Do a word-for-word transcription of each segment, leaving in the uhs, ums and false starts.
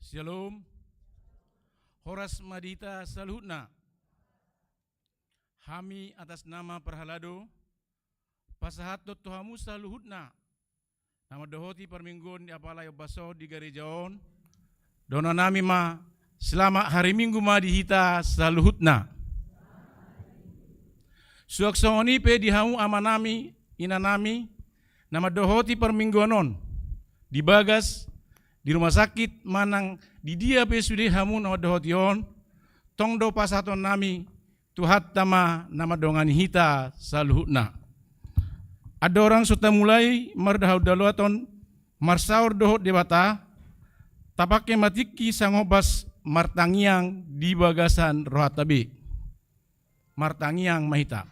Syalom. Horas ma di hita saluhutna. Hami atas nama parhalado pasahathon tu hamu saluhutna na mandohoti parmingguon di apala i ombas on di gareja on. Dohononnami ma, selamat hari Minggu ma di hita saluhutna. Suang songon i pe di hamu amanami, inanami, na mandohoti parmingguon on, di bagas, di rumah sakit, manang di dia pe sude hamu na mandohoti on, tong do pasahatonnami, Tuhanta ma na mandongani hita saluhutna. Andorang so tamulai mardahaundalaton marsaor dohot Debata, tapangke ma tingki sangombas martangiang di bagasan rohanta be. Martangiang ma hita.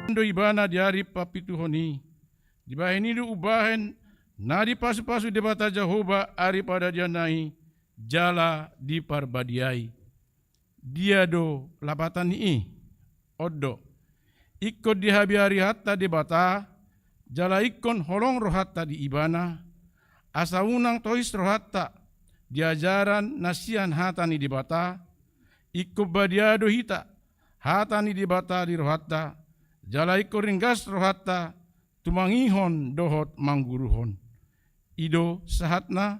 Do ibana di ari papituhon i. Dibahen i do umbahen na dipasupasu Debata Jahowa ari padadianna i jala diparbadiai. Dia do lapatan ni i? On do. Ingkon dihabiarihonta Debata, jala ingkon holong rohanta di Ibana, asa unang tois rohanta di ajaran na sian hata ni Debata, ingkon badia do hita, hata ni Debata di rohanta, jala ingkon ringgas rohanta, tumangihon dohot mangguruhon. I do sahatna,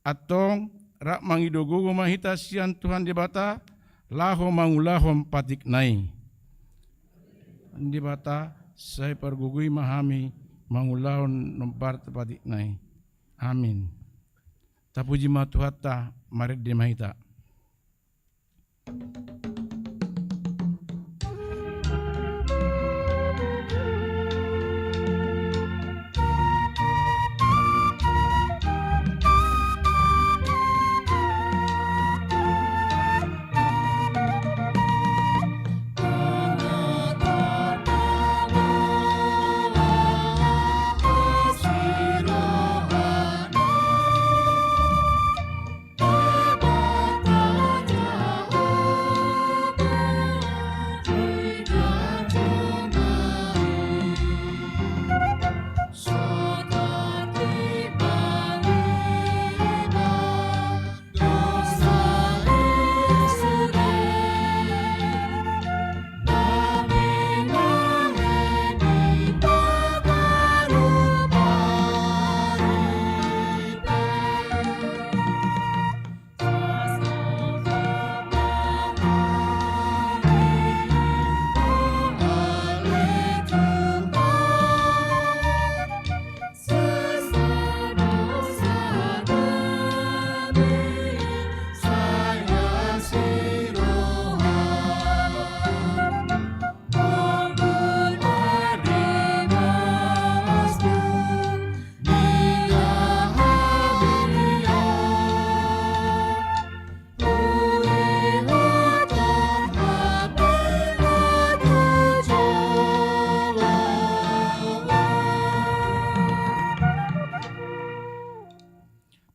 antong rap mangido gogo ma hita sian Tuhan Debata, laho mangulahon patikna i. Debata, sai pargogoi ma hami mangulahon nombar patikna i. Amin. Tapuji ma Tuhanta, marende ma hita.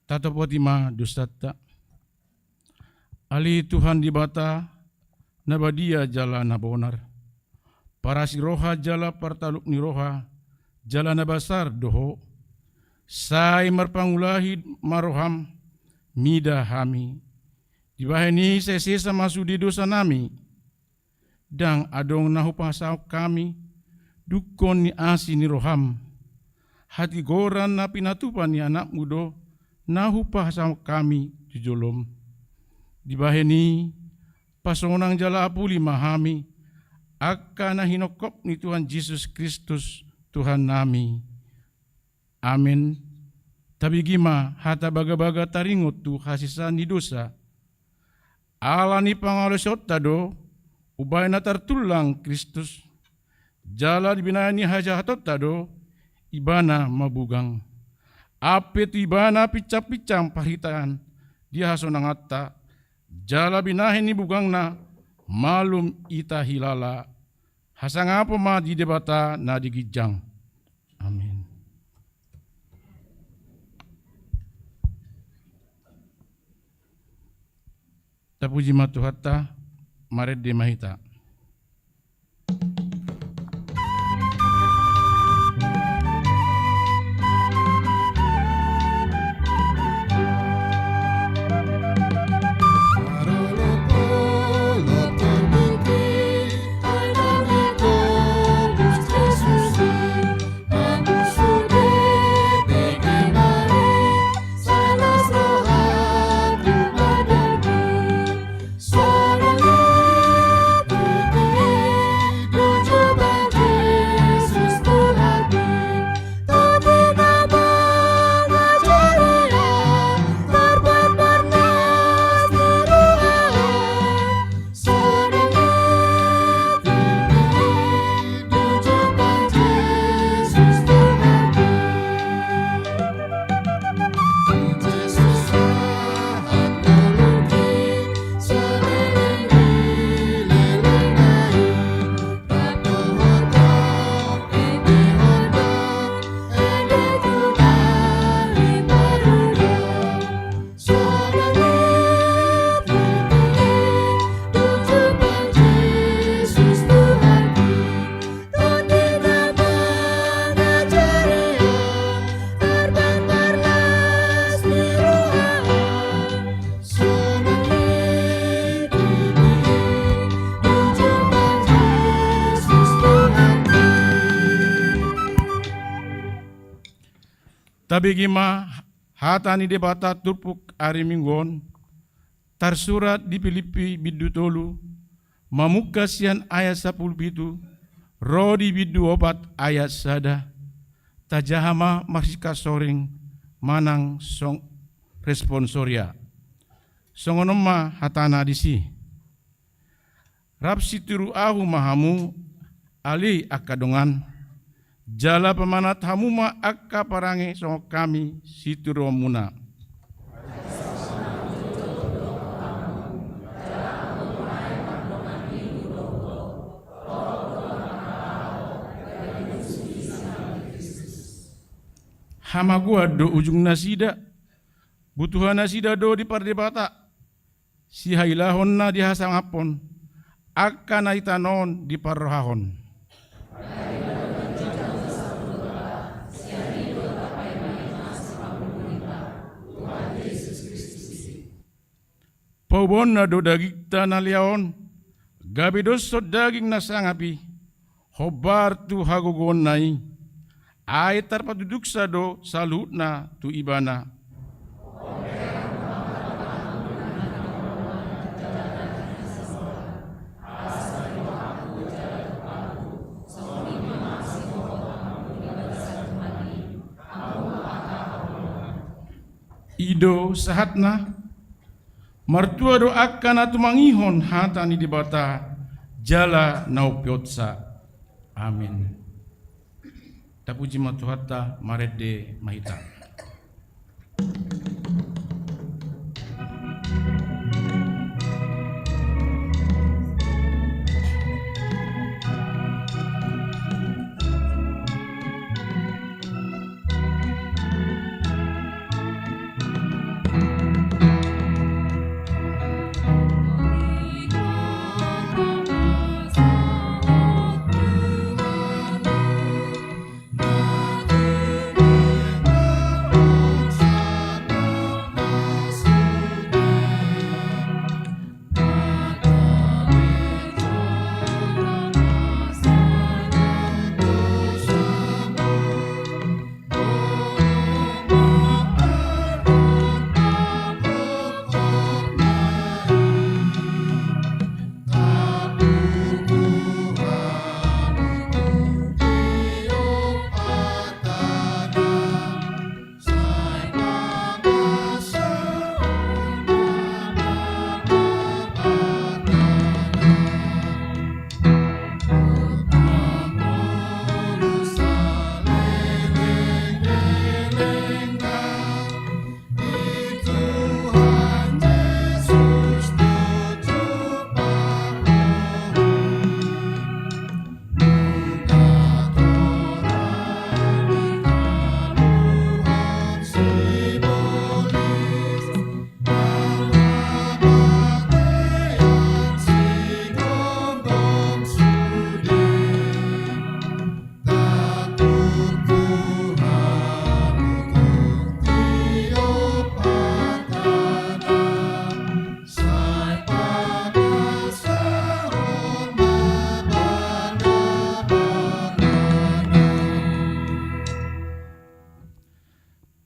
Tatopoti ma dosanta. Ale Tuhan Debata, na badia jala na bonar, parasi roha jala partalup ni roha, jala na basar do Ho. Sai marpangulahi ma roham, mida hami. Dibahen i sai sesa ma sude dosanami. Ndang adong na hupasahat hami, dungkon ni asi ni roham. Hatigoran na pinatupa ni anakmu do na hupasahat hami tu jolom. Dibahen i, pasonang jala apuli ma hami, angka na hinongkop ni Tuhan Jesus Kristus, Tuhannami. Amen. Tabege ma hata bagabaga taringot tu hasesaan ni dosa. Ala ni pangalaosionta do, umbahen na tartullang Kristus. Jala di binahen ni hajahatonta do, Ibana mabugang. Ampe tu Ibana pinsangpinsang parhitean di hasonanganta, jala binahen ni bugangna malum hita hilala. Hasangapon ma di Debata na di ginjang. Amen. Tapuji ma Tuhanta, marende ma hita. Tabege ma hata ni Debata turpuk ari Minggu on, tarsurat di Pilippi bindu tolu, mamungka sian ayat sampulu pitu, ro di bindu opat ayat sada. Tajaha ma marsihasoring manang song responsoria. Songon on ma hatana disi. Rap sitiru ahu ma hamu, ale angka dongan, jala pamanat hamu ma angka parange songon hami sitiruonmuna. Hamagoan do ujungnasida, butuhanasida do dipardebata, sihailahon na dihasangaphon, angka na ditanohon diparrohahon. Paubaonna do dagingta na lea on, gabe doshon daging na sangap i, hombar tu hagogoonna i, ai tarpatuduksa do saluhutna tu ibana. I do sahatna. Martua do angka na tumangihon hata ni Debata jala na umpeopsa. Amin. Tapuji ma Tuhanta, marende ma hita.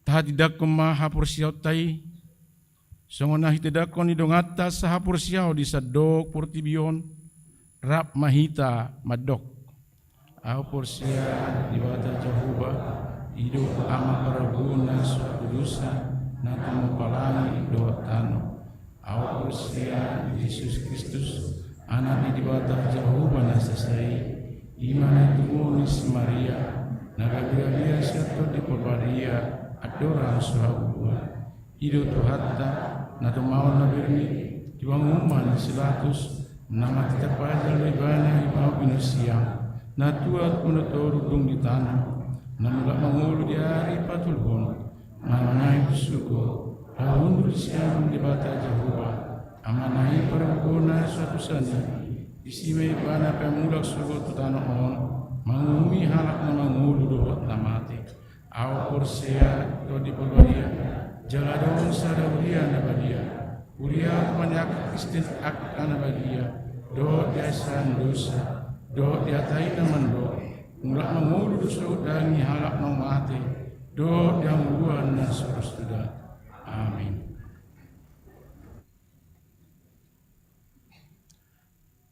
Tahatindangkon ma haporseaonta i, songon na hitindangkon ni donganta sahaporseaon di sandok portibi on, rap ma hita mandok. Ahu porsea di Debata Jahowa, i do Ama parguna so hudusa, na tumompa langit dohot tano. Ahu porsea di Jesus Kristus, Anak ni Debata Jahowa na sasa i, i ma na tinumburung ni si Maria, na gabe halak sian Tondi Parbadia, andorang so habubuhan. I do Tuhanta, na tumaon na bernit, di panguhuman ni si Pilatus, na mate tarpajal do ibana, i ma pinansiang, na tuat tu na toru dung di tano, na mulak mangolu di ari patoluhon, na manaek tu surgo, laho hundul sian Debata Jahowa, Amana i parguna so hudusa i, disi ma ibana pe mulak sogot tu tano on, manguhumi halak na mangolu dohot na mate. Ahu porsea Tondi Parbadia, jala adong sada huria na badia, huria pamaniak Kristen angka na badia, dohot di hasesaan dosa, dohot di hata i na mandok, mulak mangolu do sogot daging ni halak naung mate, dohot di hangoluan na saurus tu da. Amin.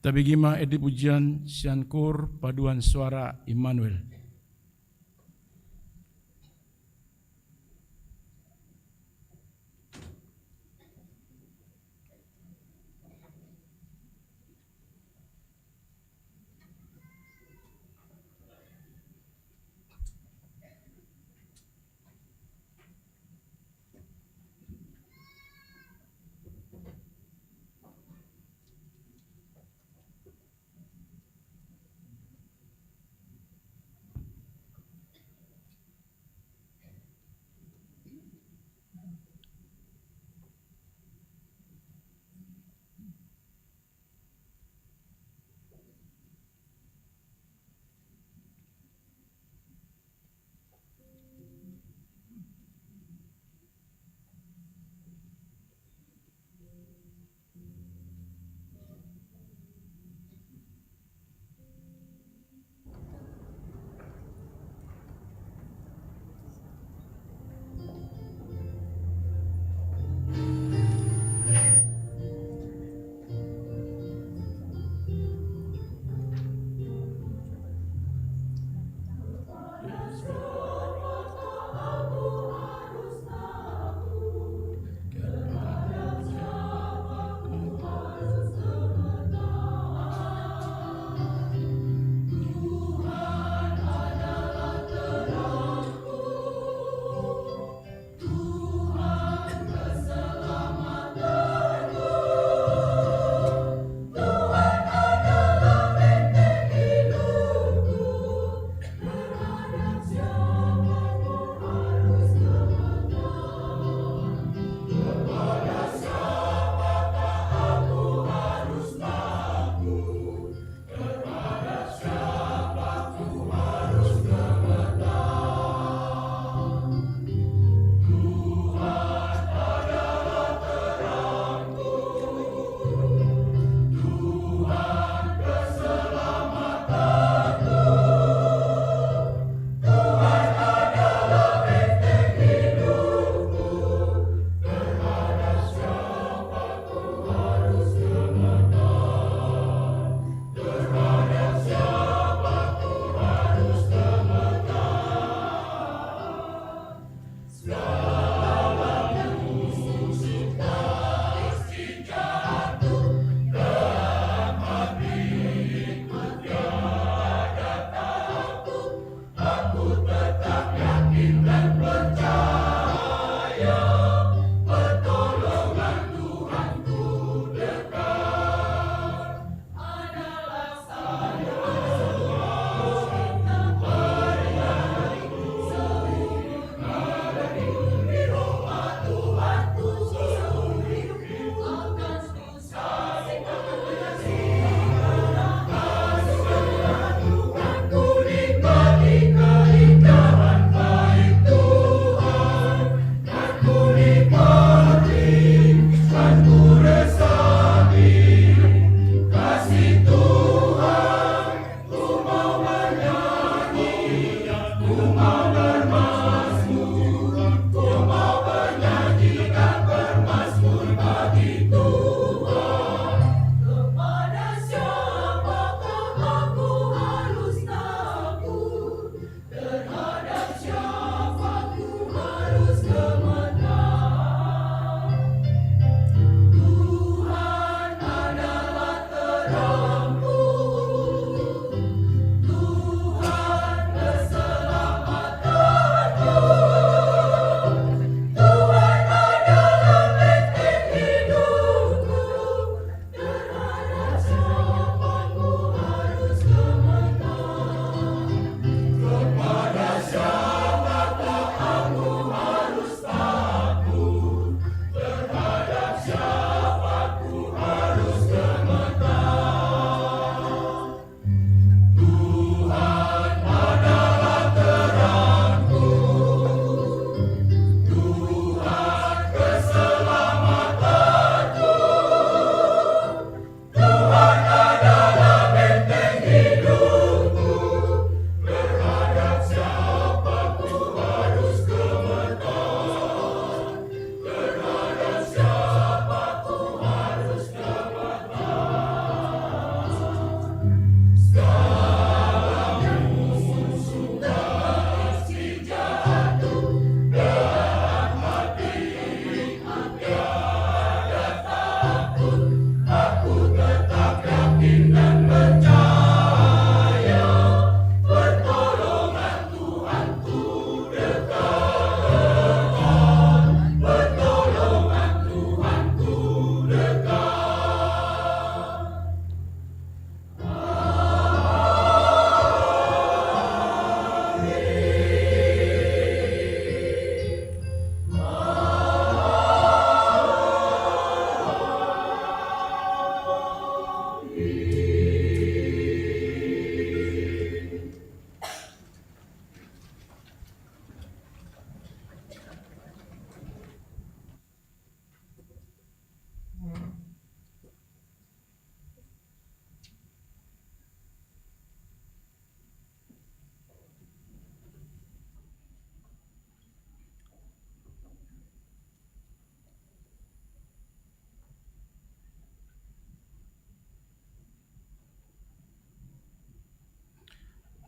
Tabege ma ende pujian sian kor paduan suara Immanuel.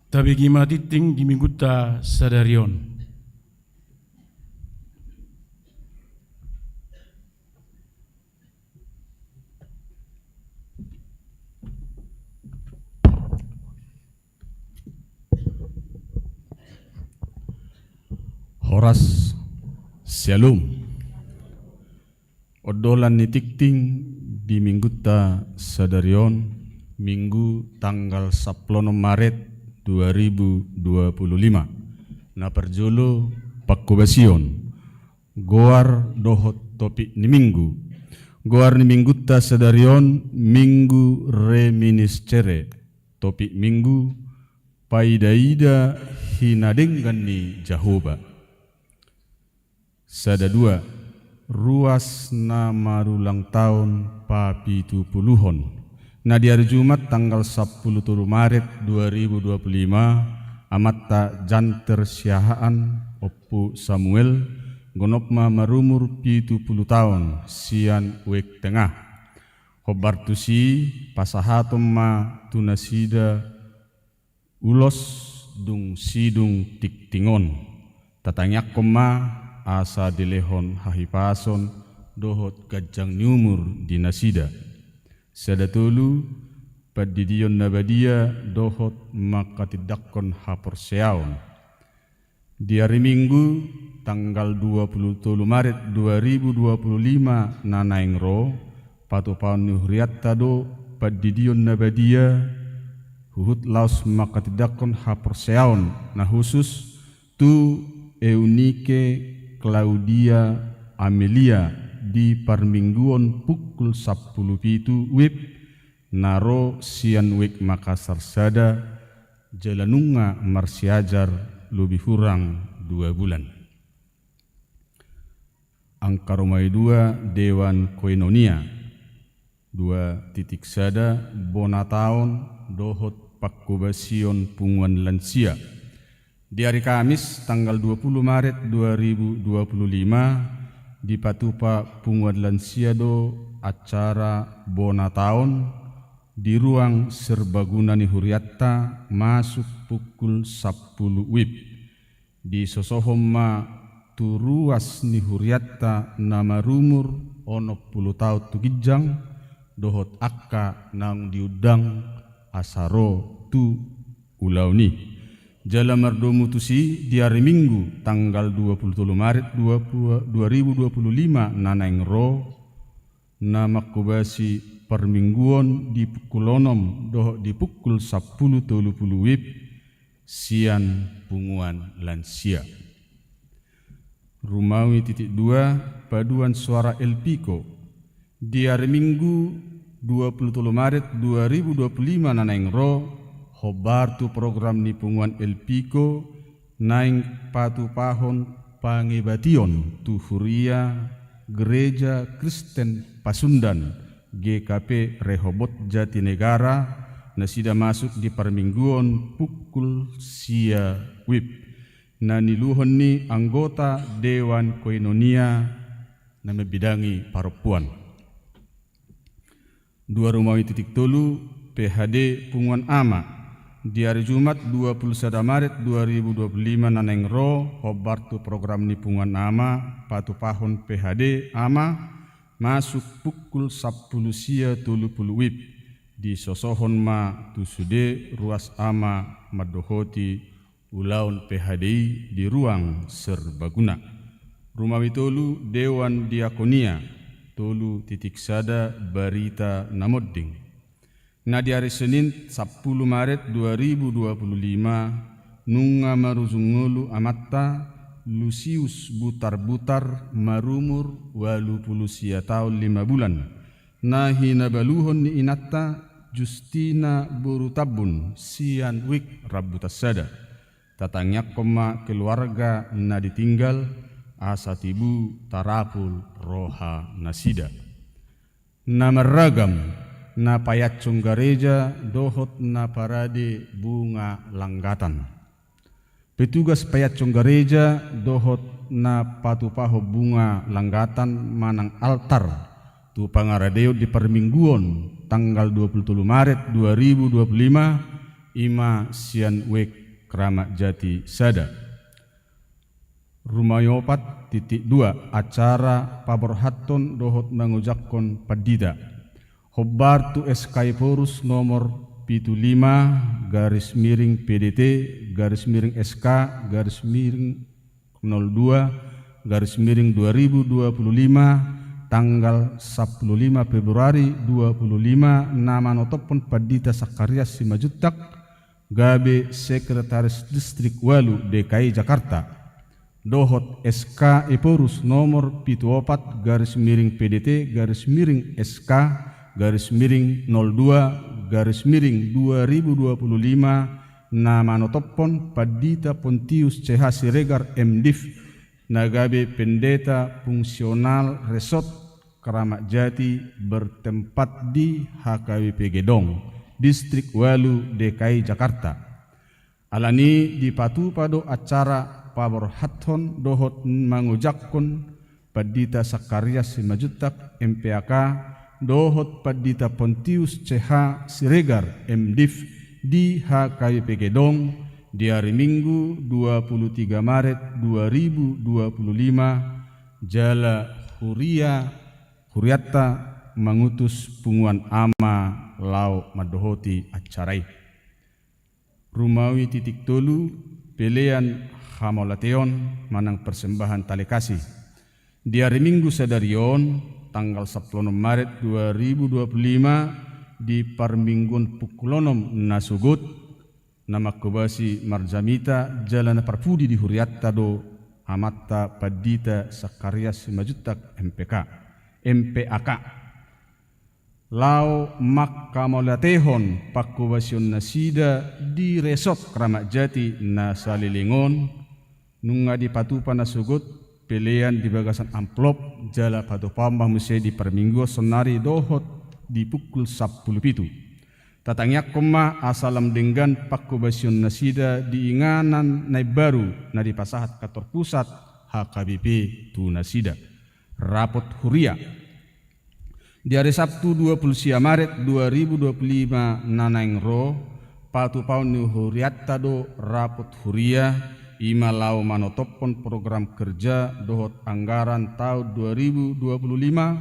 Tabege ma tingting di minggunta sadari on. Horas, Syalom. Ondolan ni tingting di minggunta sadari on, Minggu tanggal sampulu onom Maret dua ribu dua puluh lima. Na parjolo, pangkobasion. Goar dohot topik ni Minggu. Goar ni minggunta sadari on, Minggu Reminiscere. Topik Minggu, paidaida hinadenggan ni Jahowa. Sada dua, ruas na marulang taon papitupuluhon. Na di ari Jumat tanggal sampulu tolu Maret dua ribu dua puluh lima, amanta Janter Siahaan, Ompu Samuel, gonop ma marumur pitu pulu taon, sian Wijk Tengah. Hombar tusi, pasahaton ma tu nasida ulos dung sidung tingting on. Tatangiangkon ma asa dilehon hahipason dohot ganjang ni umur di nasida. Sada tolu, pandidion na badia dohot mangkatindangkon haporseaon. Di ari Minggu, tanggal dua pulu tolu Maret dua ribu dua pulu lima na naeng ro, patupaon ni hurianta do pandidion na badia, huhut laos mangkatindangkon haporseaon na husus tu Eunike Claudia Amelia di parmingguon pukul sampulu pitu wib, na ro sian Wijk Makassar sada, jala nunga marsiajar lobi hurang dua bulan. Angka rumai dua, Dewan Koinonia. Dua titik sada, bona taon dohot pangkobasion punguan lansia. Di ari Kamis, tanggal dua pulu Maret dua ribu dua pulu lima, dipatupa punguan lansia do acara bona taon di ruang serbaguna ni hurianta masuk pukul sampulu wib. Disosohon ma tu ruas ni hurianta na marumur onom pulu taon tu ginjang, dohot angka naung diundang asa ro tu ulaon i. Jala mardomu tusi, di ari Minggu tanggal dua pulu tolu Maret dua puluh, dua ribu dua puluh lima na naeng ro, na mangkobasi parmingguon di pukul onom dohot di pukul sampulu tolu pulu wib, sian punguan lansia. Rumawi titik dua, paduan suara Elpiko. Di ari Minggu dua pulu tolu Maret dua ribu dua pulu lima na naeng ro, hombar tu program ni punguan Elpiko, naeng patupahon pangebation tu huria Gereja Kristen Pasundan, G K P Rehobot Jatinegara, nasida masuk di parmingguon pukul sia wib. Na niluhon ni anggota Dewan Koinonia na mambidangi parompuan. Dua rumawi titik tolu, P H D punguan ama. Di ari Jumat dua pulu sada Maret dua ribu dua pulu lima na naeng ro, hombar tu program ni punguan ama, patupahon P H D ama, masuk pukul sampulu sia tolu pulu wib. Disosohon ma tu sude ruas ama mandohoti ulaon P H D i di ruang serbaguna. Rumawi tolu, Dewan Diakonia, tolu titik sada, barita na monding. Na di ari Senin sampulu Maret dua ribu dua pulu lima, nunga marujung ngolu amanta Lusius Butar-Butar, marumur ualu pulu sia taon lima bulan. Na hinabaluhon ni inanta Justina boru Tambun sian Wijk Rambutan Sada. Tatangiangkon ma keluarga na ditinggal, asa tibu tarapul roha nasida. Na marragam, na paeakhon gareja dohot na parade bunga langgatan. Petugas paeakhon gareja dohot na patupahon bunga langgatan manang altar tu pangaradeon di parmingguon tanggal dua pulu tolu Maret dua ribu dua pulu lima, i ma sian Wijk Kramat Jati Sada. Rumaopat titik dua, acara paborhathon dohot mangojakhon pandita. Hombar tu S K Ephorus nomor pitu lima garis miring P D T garis miring S K garis miring nol dua garis miring dua ribu dua pulu lima, tanggal sampulu lima Februari dua pulu lima, na manotophon Pandita Sakarias Simanjuntak, gabe Sekretaris Distrik ualu D K I Jakarta, dohot S K Ephorus nomor pitu opat garis miring P D T garis miring S K garis miring nol dua garis miring dua ribu dua pulu lima, na manotophon Pandita Pontius C H Siregar, M Div, na gabe Pendeta Fungsional Resort Kramat Jati, bertempat di H K B P Gedong, Distrik ualu D K I Jakarta. Alani i dipatupa do acara paborhathon dohot mangojakhon Pandita Sakarias Simanjuntak, M P A K, dohot Pandita Pontius C H Siregar, M Div, di H K B P Gedong, di ari Minggu dua pulu tiga Maret dua ribu dua pulu lima, jala huria, hurianta mangutus punguan ama laho mandohoti acara i. Rumawi titik tolu, pelean hamauliateon manang persembahan tali kasih. Di ari Minggu sadari on, tanggal sampulu onom Maret dua ribu dua pulu lima, di parmingguon pukul onom na sogot, na manghobasi marjamita jala na parpudi di hurianta do amanta Pandita Sakarias Simanjuntak, M P K, M P A K, laho manghamauliatehon panghobasion nasida di Resort Kramat Jati na saleleng on. Nunga dipatupa na sogot pelean di bagasan amplop, jala patupaon ma muse di parmingguon saonari dohot di pukul sampulu pitu. Tatangiangkon ma asa lam denggan panghobasion nasida di inganan na imbaru na dipasahat kantor pusat H K B P tu nasida. Rapot huria. Di ari Sabtu dua pulu sia Maret dua ribu dua pulu lima na naeng ro, patupaon ni hurianta do rapot huria, i ma laho manotophon program kerja dohot anggaran taon dua ribu dua pulu lima,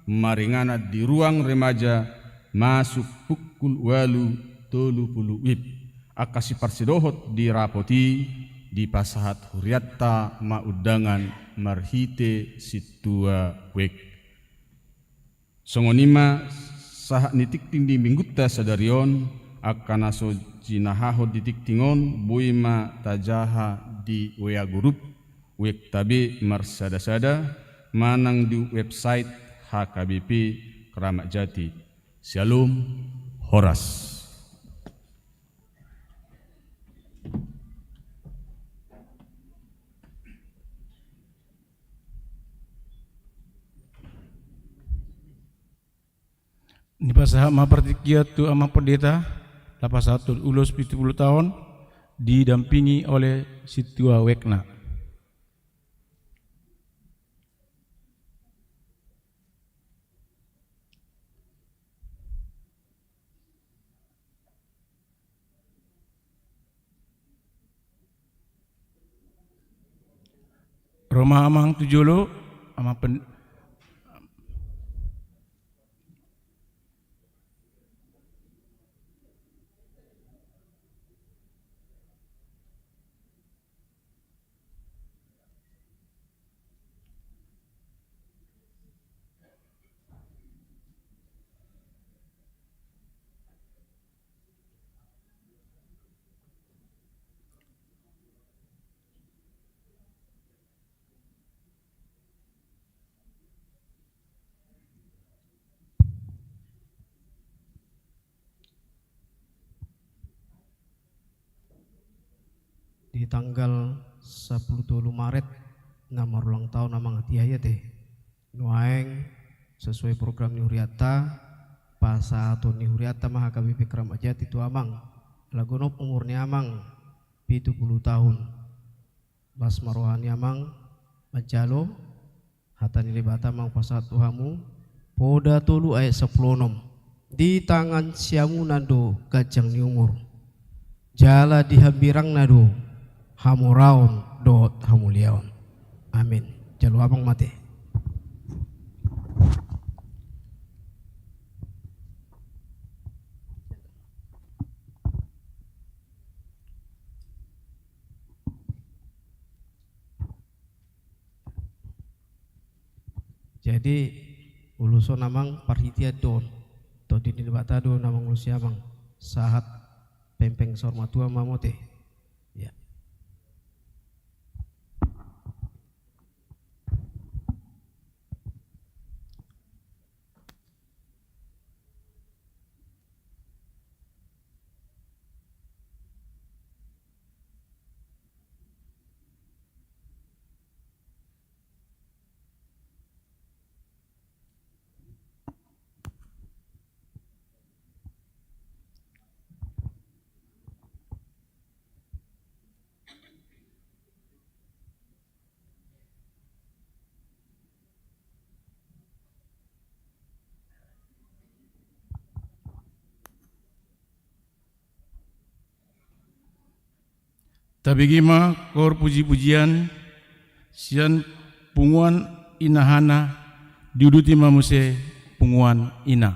maringanan di ruang remaja masuk pukul ualu tolu pulu WIB. Angka siparsidohot di rapot i dipasahat hurianta ma undangan marhite sintua Wijk. Songon i ma sahat ni tingting di minggunta sadari on. Angka na so jinahahon di tingting on boi ma tajaha di W A grup Wijk Tabe Marsada-sada manang di website H K B P Kramat Jati. Syalom, horas. Nipasahat ma partingkian tu Amang Pendeta, na pasahathon ulos pitu pulu taon, didampingi oleh sintua wijk na. Ro ma amang tu jolo, amang pen-, Di tanggal sampulu tolu Maret na marulang taon amang, hatiha i ate. Nuaeng sesuai program ni hurianta, pasahaton ni hurianta ma H K B P Kramat Jati tu amang. Ala gonop umur ni amang pitu pulu taon. Las ma roha ni amang manjalo. Hata ni Debata ma hupasahat tu hamu, Poda tolu ayat sampulu onom. Di tangan siamunna do ganjang ni umur, jala di hambirangna do hamoraon dohot hamuliaon. Amin. Jalo amang ma ate. Jadi, ulos on amang parhitean do on. Tondi ni Debata do na mangulosi amang. Sahat pengpeng saur matua ma hamu ate. Ya. Tabege ma kor puji-pujian sian punguan ina Hana, diuduti ma muse punguan ina.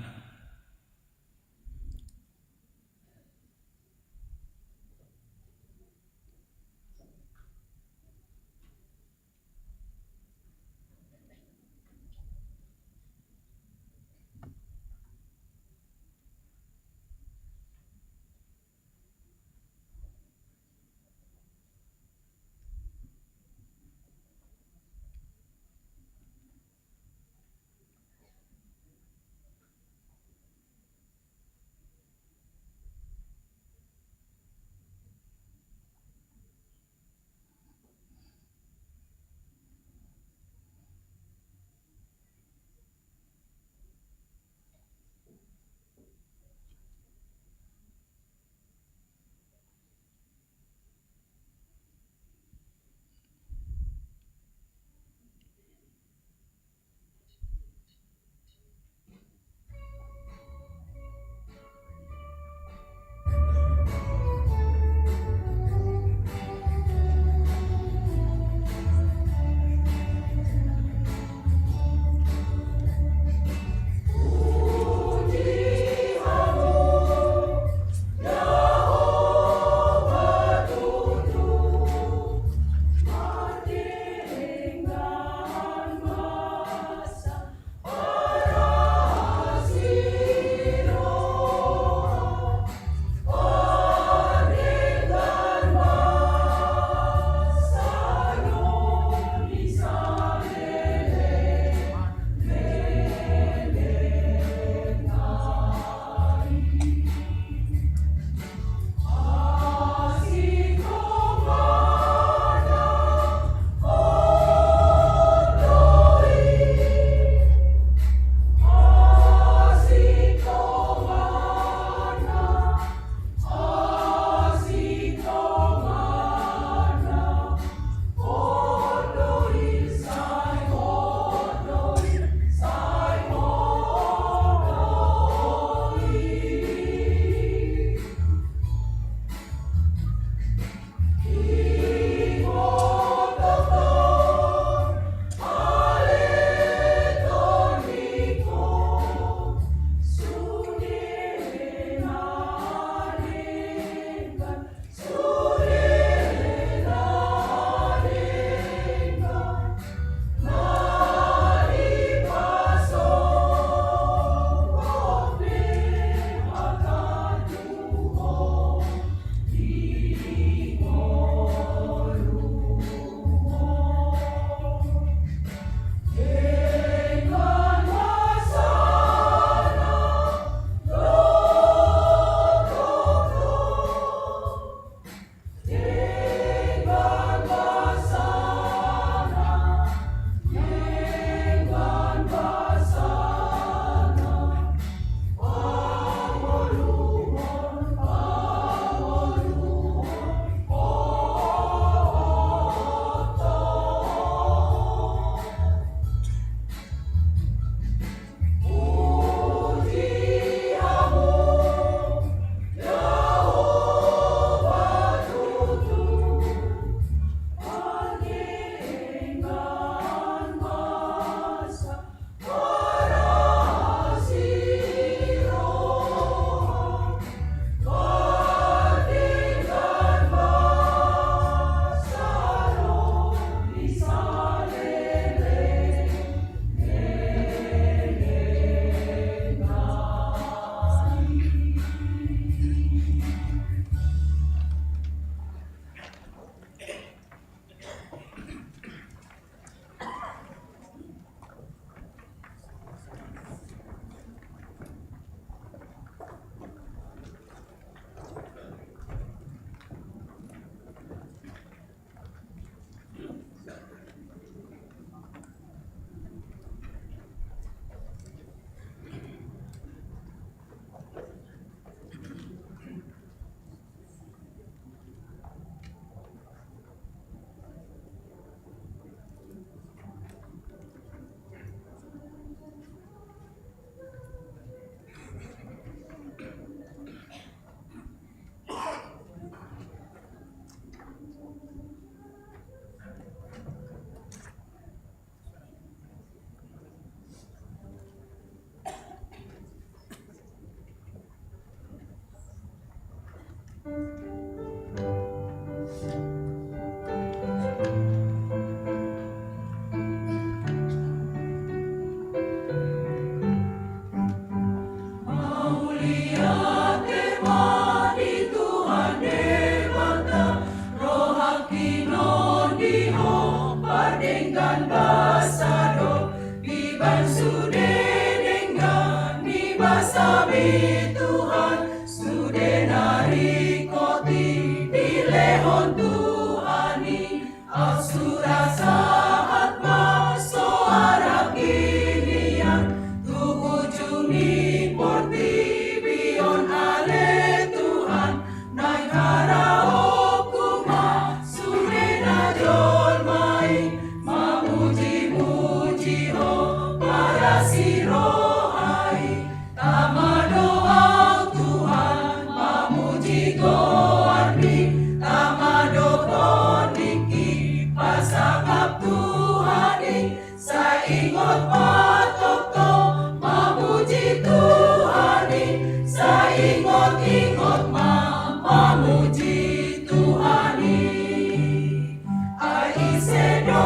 Ingot-ingot ma mamuji Tuhan i. Ai ise do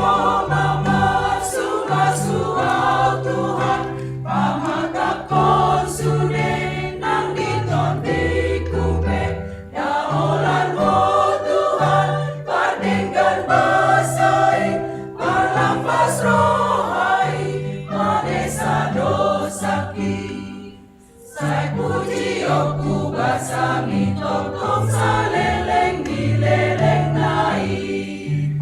mamasu-masu Ho Tuhan, pamatangkon sude nang di tondingku pe. Nda holan Ho Tuhan pardenggan basa i, parlampas roha i, manesa dosangki. Sai pujionku basa ni tongtong saleleng ni lelengna i.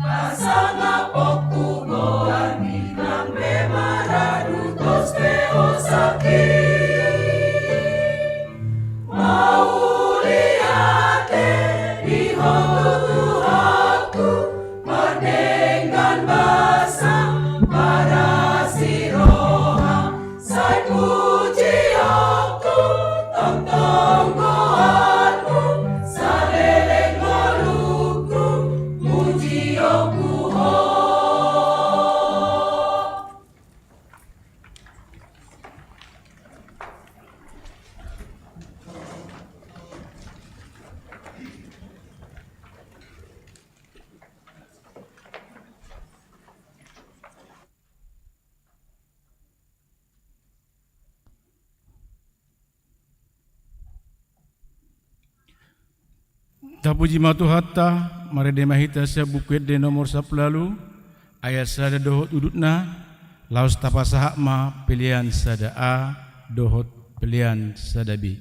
Pasangaponku goarmi nang pe maradu tos pe hosangki. Mauliate di Ho Tuhanku, pardenggan basa, parasi roha. Sai pujionku, tongtong goarmu, saleleng ngolungku, mujionku Ho. Tapuji ma Tuhanta, marende ma hita sian Buku Ende nomor sampulu ualu, ayat sada dohot udutna, laos tapasahat ma pelean sada A dohot pelean sada B.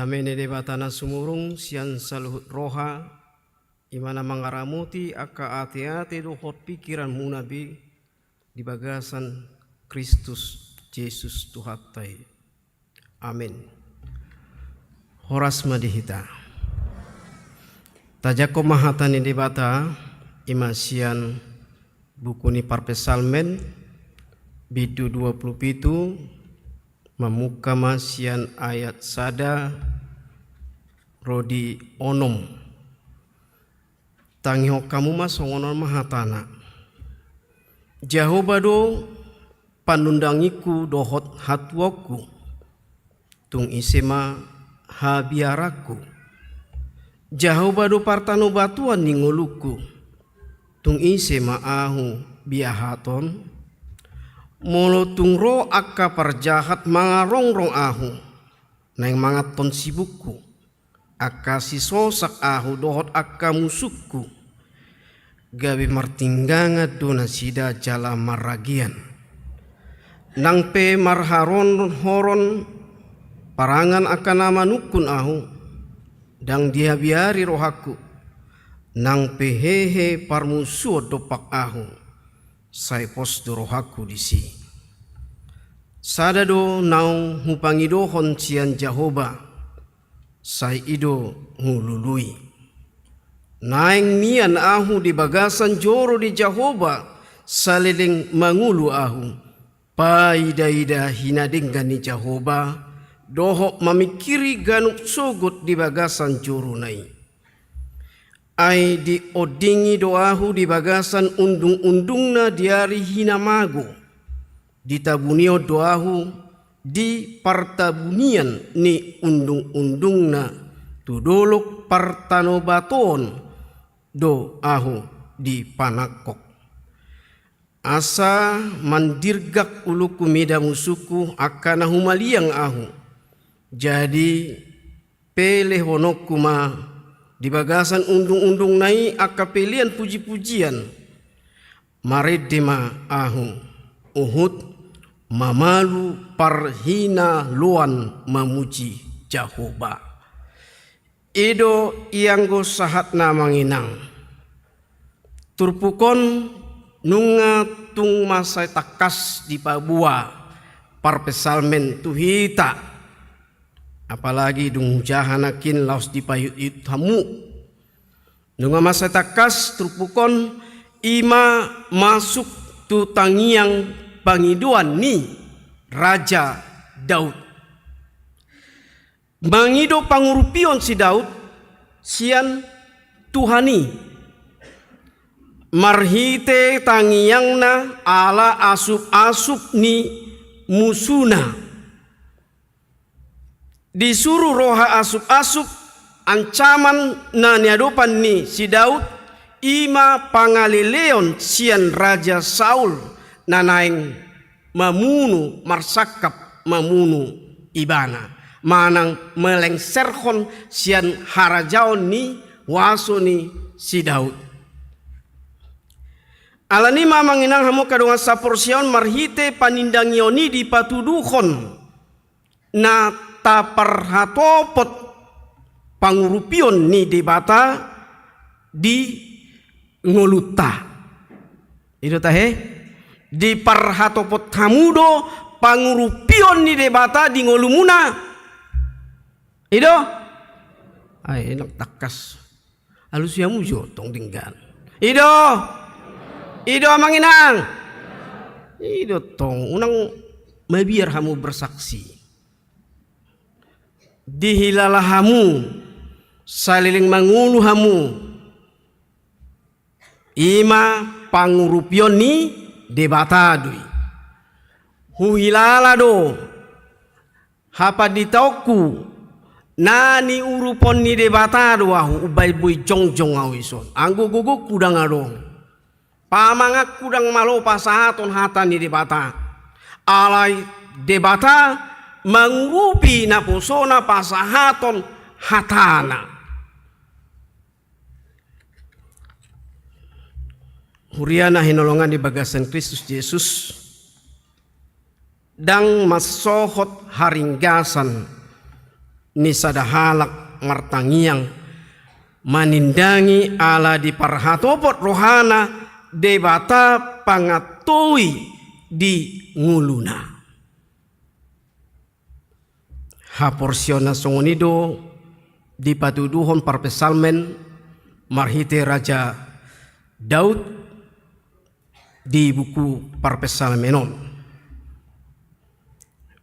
Dame ni Debata na sumurung sian saluhut roha, i ma na mangaramoti angka ateate dohot pingkiranmuna be di bagasan Kristus Jesus Tuhanta i. Amin. Horas ma di hita. Tajangkon ma hata ni Debata, i ma sian buku ni Parpsalmen, bindu dua pulu pitu, mamungka ma sian ayat sada ro di onom. Tangihon hamu ma, songon on ma hatana. Jahowa do panundangingku dohot hatuaonku, tung ise ma habiaranku? Jahowa do partanobatoan ni ngolungku, tung ise ma ahu biahaton? Molo tung ro angka parjahat mangarongrong ahu, naeng manganhon sibukku, angka sisosak ahu dohot angka musungku, gabe martinggangan do nasida jala marragean. Nang pe marharonhoron parangan angka na manungkun ahu, ndang dihabiari rohangku. Nang pe hehe parmusuon dompak ahu, sai pos do rohangku disi. Sada do naung hupangidohon sian Jahowa, sai i do hulului. Naeng mian ahu di bagasan joro ni Jahowa saleleng mangolu ahu, paidaida hinadenggan ni Jahowa, dohot mamingkiri ganup sogot di bagasan jorona i. Ai diondingi do ahu di bagasan undungundungna di ari hinamago. Ditabunion do ahu di partabunian ni undungundungna, tu dolok partanobatoon do ahu dipanangkok. Asa mandirgak ulungku mida musungku angka na humaliang ahu. Jadi pelehononku ma di bagasan undungundungna i angka pelean pujipujian. Marende ma ahu, huhut mamalu parhinaloan mamuji Jahowa. I do i anggo sahatna, amang inang. Turpuk on nunga tung mansai tangkas dipaboa parpsalmen tu hita. Apalagi dung hujaha nangkin laos dipaihutihut hamu. Nunga mansai tangkas turpuk on, i ma masuk tu tangiang pangidoan ni Raja Daud. Mangido pangurupion si Daud sian Tuhan i marhite tangiangna ala asupasup ni musuna. Disuru roha asupasup, ancaman na niadopan ni si Daud, i ma pangaleleon sian Raja Saul na naeng mamunu, marsangkap mamunu ibana, manang melengserhon sian harajaon ni huaso ni si Daud. Alani i ma, amang inang, hamu angka dongan saporseaon, marhite panindangion i dipatuduhon na taparhatopot pangurupion ni Debata di ngolunta. I do tahe? Diparhatopot hamu do pangurupion ni Debata di ngolumuna. I do? Ai, nang tangkas. Alusi hamu jo tong denggan. I do? I do, amang inang? I do tong, unang mabiar hamu bersaksi. Dihilala hamu, saleleng mangolu hamu, i ma pangurupion ni Debata do i. Huhilala do hapanditaonku na niurupon ni Debata do ahu, umbaen boi jongjong ahu dison. Anggo gogongku ndang adong, pamanganku ndang malo pasahaton hata ni Debata. Alai Debata mangurupi naposona pasahaton hatana. Huria na hinaholongan di bagasan Kristus Jesus, ndang mansohot haringgasan ni sada halak martangiang, manindangi ala diparhatopot rohana Debata pangantoi di ngoluna. Haporseaon na songon i do dipatuduhon parpsalmen marhite Raja Daud di buku parpsalmen on.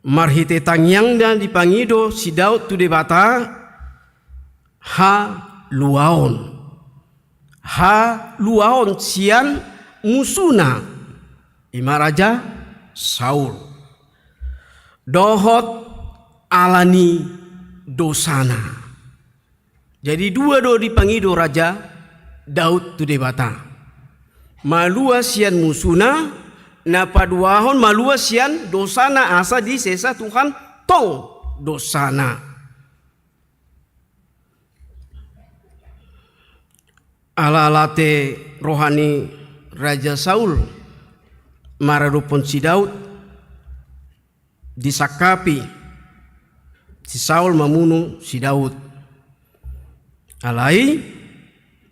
Marhite tangiangna dipangido si Daud tu Debata haluaon. Haluaon sian musuna, i ma Raja Saul. Dohot ala ni dosana. Jadi dua do dipangido Raja Daud tu Debata. Malua sian musuna, na paduahon malua sian dosana asa disesa Tuhan tong dosana. Ala late roha ni Raja Saul maradophon si Daud, disangkapi si Saul mamunu si Daud. Alai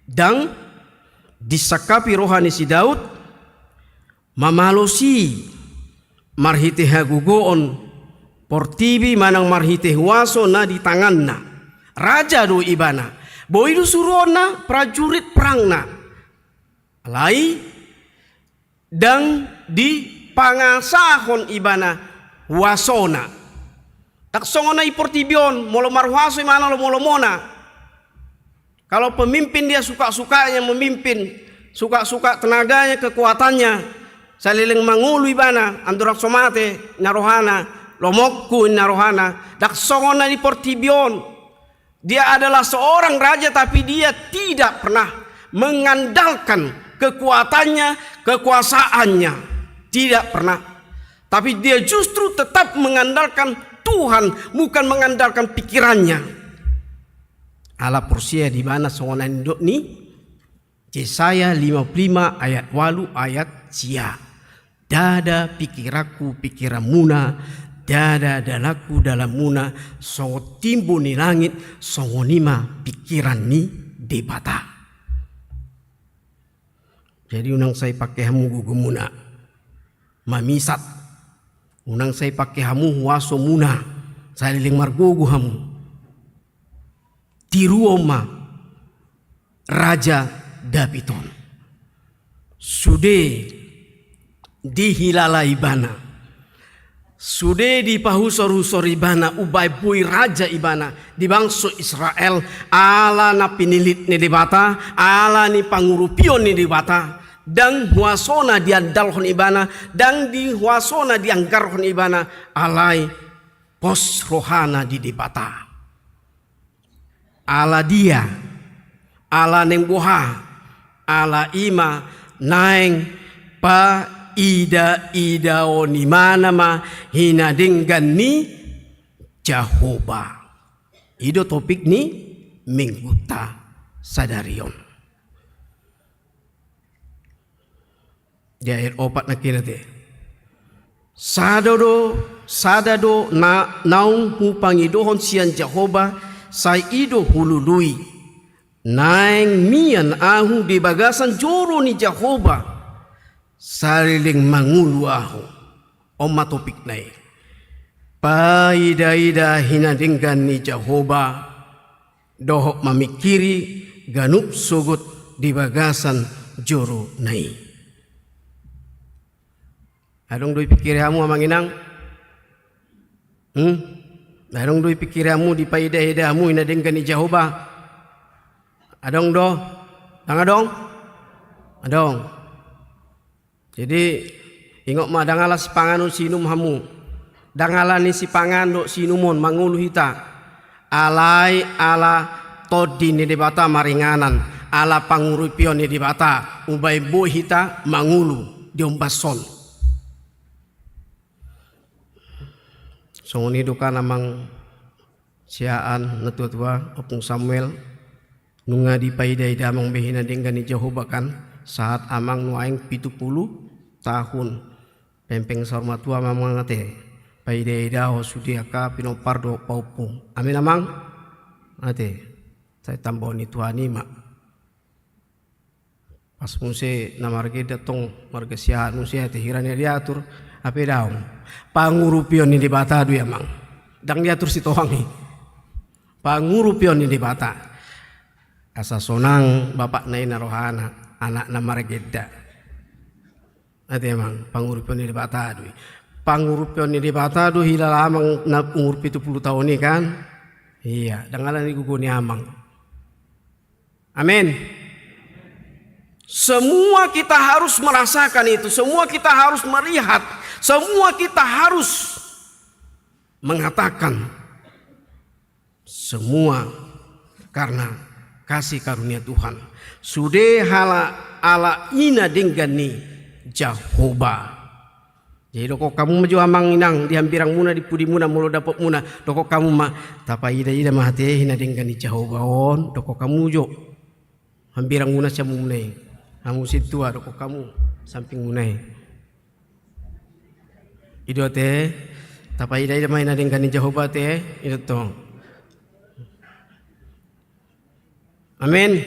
ndang disangkapi roha ni si Daud mamalosi marhite hagogoon portibi manang marhite huaso na di tanganna. Raja do ibana. Boi do suruonna prajurit perangna. Alai ndang dipangasahon ibana huasona. Ndang songon na di portibi on, molo marhuaso ibana lomolomona. Kalau pemimpin dia suka-sukanya memimpin, suka-suka tenaganya, kekuatannya, saleleng mangolu ibana, andorang so mate, ninna rohana, lomongku, ninna rohana, ndang songon na di portibi on. Dia adalah seorang raja, tapi dia tidak pernah mengandalkan kekuatannya, kekuasaannya. Tidak pernah. Tapi dia justru tetap mengandalkan Tuhan, bukan mengandalkan pikirannya. Ala porsea di ibana songon na nidok ni Jesaya lima puluh lima ayat ualu ayat sia. Ndada pikiranku pikiranmuna, ndada dalanku dalanmuna, songon timbo ni langit, songon i ma pikiran ni Debata. Jadi unang sai pake hamu gogomuna mamisat, unang sai pake hamu huasomuna, saleleng margogo hamu. Tiruon ma Raja Daud on. Sude dihilala ibana, sude dipahusorhusor ibana, umbaen boi raja ibana di bangso Israel, ala na pinillit ni Debata, ala ni pangurupion ni Debata, ndang huasona diandalhon ibana, ndang di huasona dianggarhon ibana, alai pos rohana di Debata. Ala dia, ala naeng boha, ala i ma naeng paidaidaon ibana ma hinadenggan ni Jahowa. I do topik ni minggunta sadari on. Di ayat opat nangkin ate. Sada do, sada do na naung hupangidohon sian Jahowa, sai i do hulului. Naeng mian ahu di bagasan joro ni Jahowa, saleleng mangolu ahu. On ma topikna i. Paidaida hinadenggan ni Jahowa, dohot mamingkiri ganup sogot di bagasan joro na i. Adong do dipingkiri hamu amang inang? Hmm? Adong do dipingkiri hamu, dipaidaida hamu hinadenggan ni Jahowa? Adong do? Ndang adong? Adong. Jadi ingot ma, ndang ala sipangan dohot siinum hamu. Ndang ala ni sipangan dohot siinum on mangolu hita. Alai ala tondi ni Debata maringanan, ala pangurupion ni Debata, umbaen boi hita mangolu di ombas on. Songon i do kan amang sian natuatua, Ompung Samuel, nunga dipaidaida amang be hinadenggan ni Jahowa kan, sahat amang nuaeng pitu pulu tahun. Pempeng saur matua ma amang ate. Paida-ida ho sude angka pinompar dohot pahompu. Amin, Amang? Ate. Sai tambahon ni Tuhan i ma. Pas muse na margedda tong, marga siahaan muse, ate, hira na diatur, hape daong. Pangurupion ni Debata do i, Amang. Ndang diatur Sitohang i. Pangurupion ni Debata. Asa sonang bapakna i na rohana, anakna margedda. Ate, Amang, pangurupion ni Debata do i. Pangurupion ni Debata do i, hilala Amang na umur pitu pulu taon i, kan? Iya, ndang ala ni gogo ni Amang. Amin. Semua kita harus merasakan itu, semua kita harus melihat, semua kita harus mengatakan, semua karena kasih karunia Tuhan. Sude halak ala i na denggan ni Jahowa. Jadi dokkon hamu ma jo, Amang Inang, di hambirangmuna, di pudimuna, molo dapotmuna, dokkon hamu ma, tapaida-ida ma ate, i na denggan ni Jahowa on, dokkon hamu jo. Hambirangmuna sian hamuna i. Hamu sintua, dokkon hamu sampingmuna i. I do ate, tapaida-ida ma i na denggan ni Jahowa ate, i do tong. Amin.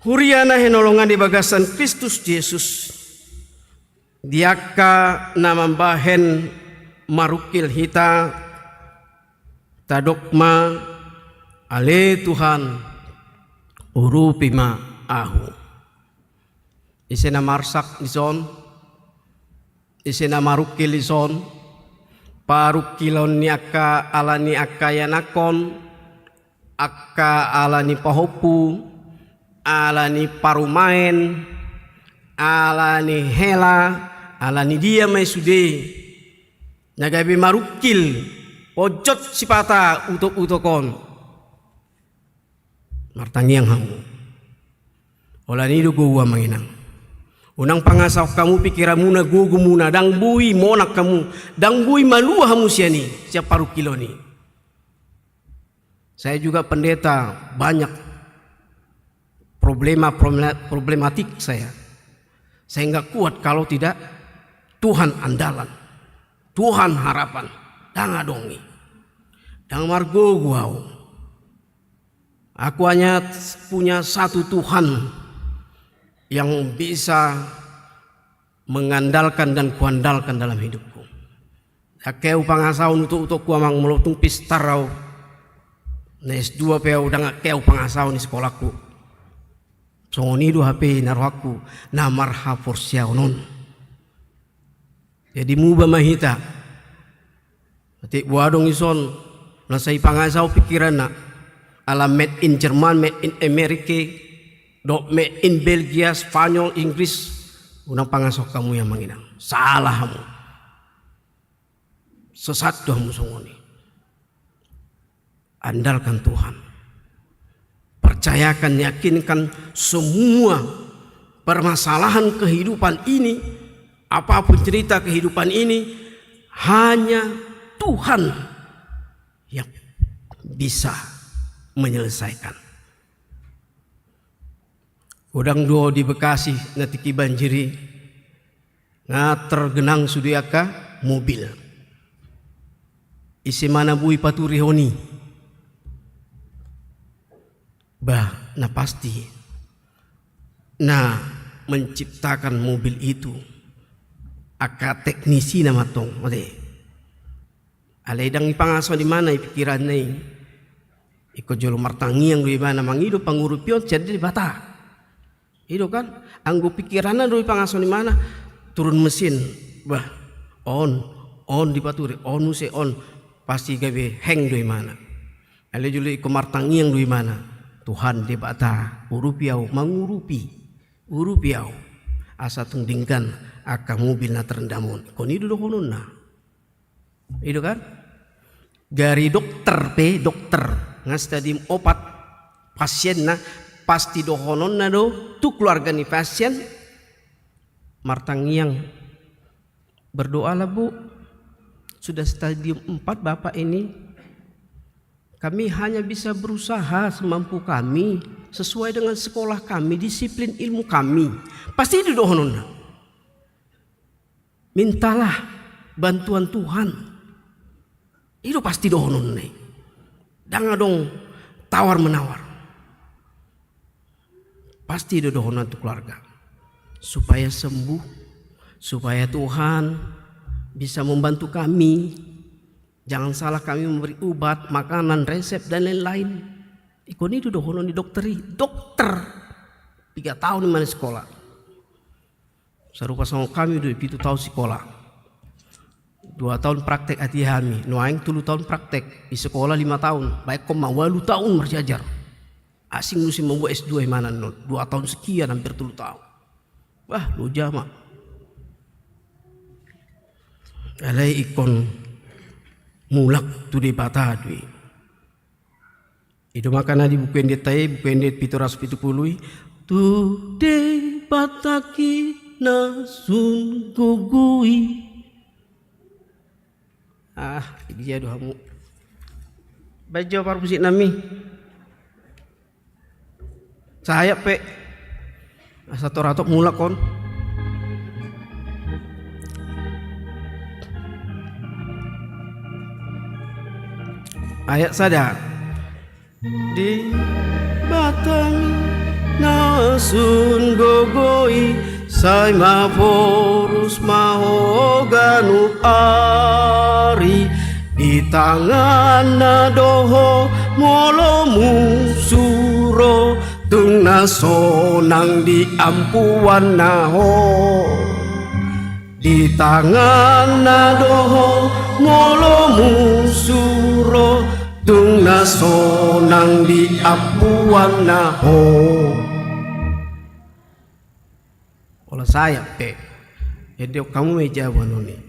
Huria na hinaholongan di bagasan Kristus Jesus, di angka na mambahen marungkil hita, tadok ma, ale Tuhan, urupi ma ahu. Ise na marsak dison, ise na marungkil dison, parungkilon ni angka, ala ni angka ianakhon, angka ala ni pahompu, ala ni parumaen, ala ni hela, ala ni dia ma i sude. Na gabe marungkil, ponjot sipata utok-utok on. Martangiang hamu. Holan i do gogo, Amang Inang. Unang pangasahon hamu pikiranmuna, gogomuna, ndang boi monang hamu, ndang boi malua hamu sian i, sian parungkilon i. Saya juga pendeta, banyak problema, problema-, problematik saya. Saya nggak kuat kalau tidak Tuhan andalan, Tuhan harapan. Ndang adong i. Ndang margogo au. Aku hanya punya satu Tuhan yang bisa mengandalkan dan kuandalkan dalam hidupku. Ndang hea hupangasahon utok-utokku, Amang, molo tung pistar au. Na S dua pe au, ndang hea hupangasahon di sekolahku. Songon i do hape na rohangku, na marhaporseaon on. Jadi muba ma hita. Atik boha adong dison na sai pangasahon pikiranna, ala made in Jerman, made in Amerika, dohot made in Belgia, Spanyol, Inggris, unang pangasahon hamu i, Amang Inang. Salah hamu. Sesat do hamu songon i. Andalkan Tuhan. Percayakan, yakinkan semua permasalahan kehidupan ini, apapun cerita kehidupan ini, hanya Tuhan yang bisa menyelesaikan. Godang do di Bekasi na tingki banjir i, nga tergenang sude angka mobil. Ise ma na boi paturihon i? Bah, na pasti na menciptakan mobil itu angka teknisina ma tong, mate. Alai ndang dipangasahon ibana i pikiranna i. Ingkon jolo martangiang do ibana, mangido pangurupion sian Debata. I do kan, anggo pikiranna do dipangasahon ibana, turun mesin, bah, on, on dipaturi, on muse on, pasti gabe heng do ibana. Alai jolo ingkon martangiang do ibana, Tuhan Debata, urupi au, mangurupi, urupi au. Asa tung denggan angka mobil na terendam on. Ingkon i do dohononna. I do kan? Gari dokter pe, dokter, nga stadium opat pasienna, pasti dohononna do tu keluarga ni pasien, martangiang, "Berdoalah, Bu, sudah stadium empat Bapak ini. Kami hanya bisa berusaha semampu kami, sesuai dengan sekolah kami, disiplin ilmu kami." Pasti i do dohononna. Mintalah bantuan Tuhan. I do pasti dohononna i. Ndang adong tawar menawar. Pasti do dohononna tu keluarga. Supaya sembuh, supaya Tuhan bisa membantu kami. Jangan salah kami memberi ubat, makanan, resep, dan lain-lain. Ingkon i do dohonon ni dokter i. Dokter. Piga taon i ma na sikola. Sarupa songon hami do i, pitu taon sikola. Dua taon praktek ate hami, nuaeng tolu taon praktek, di sikola lima taon, baen ma ualu taon marsiajar. Asing muse mambuat S dua imana non, dua taon sekian, hampir tolu taon. Wah, loja ma. Alai ingkon mulak tu Debata do i. I do makana di Buku Endenta i, Buku Ende pitu ratus pitu pulu i, tu Debata i na sun gogo i. Ah, dia do hamu. Baen jo parmusik nami. Sayap pe. Asa torop mulak on. Ayat sada. Debata na sun gogo i, sai maporus ma ho ganup ari. Di tanganna do ho molo musu ro, tung na sonang di ampuanna ho. Di tanganna do ho molo musu ro, tung na sonang di ampuanna ho. Olo sayap pe. Ende hamu ma i jabu annon i.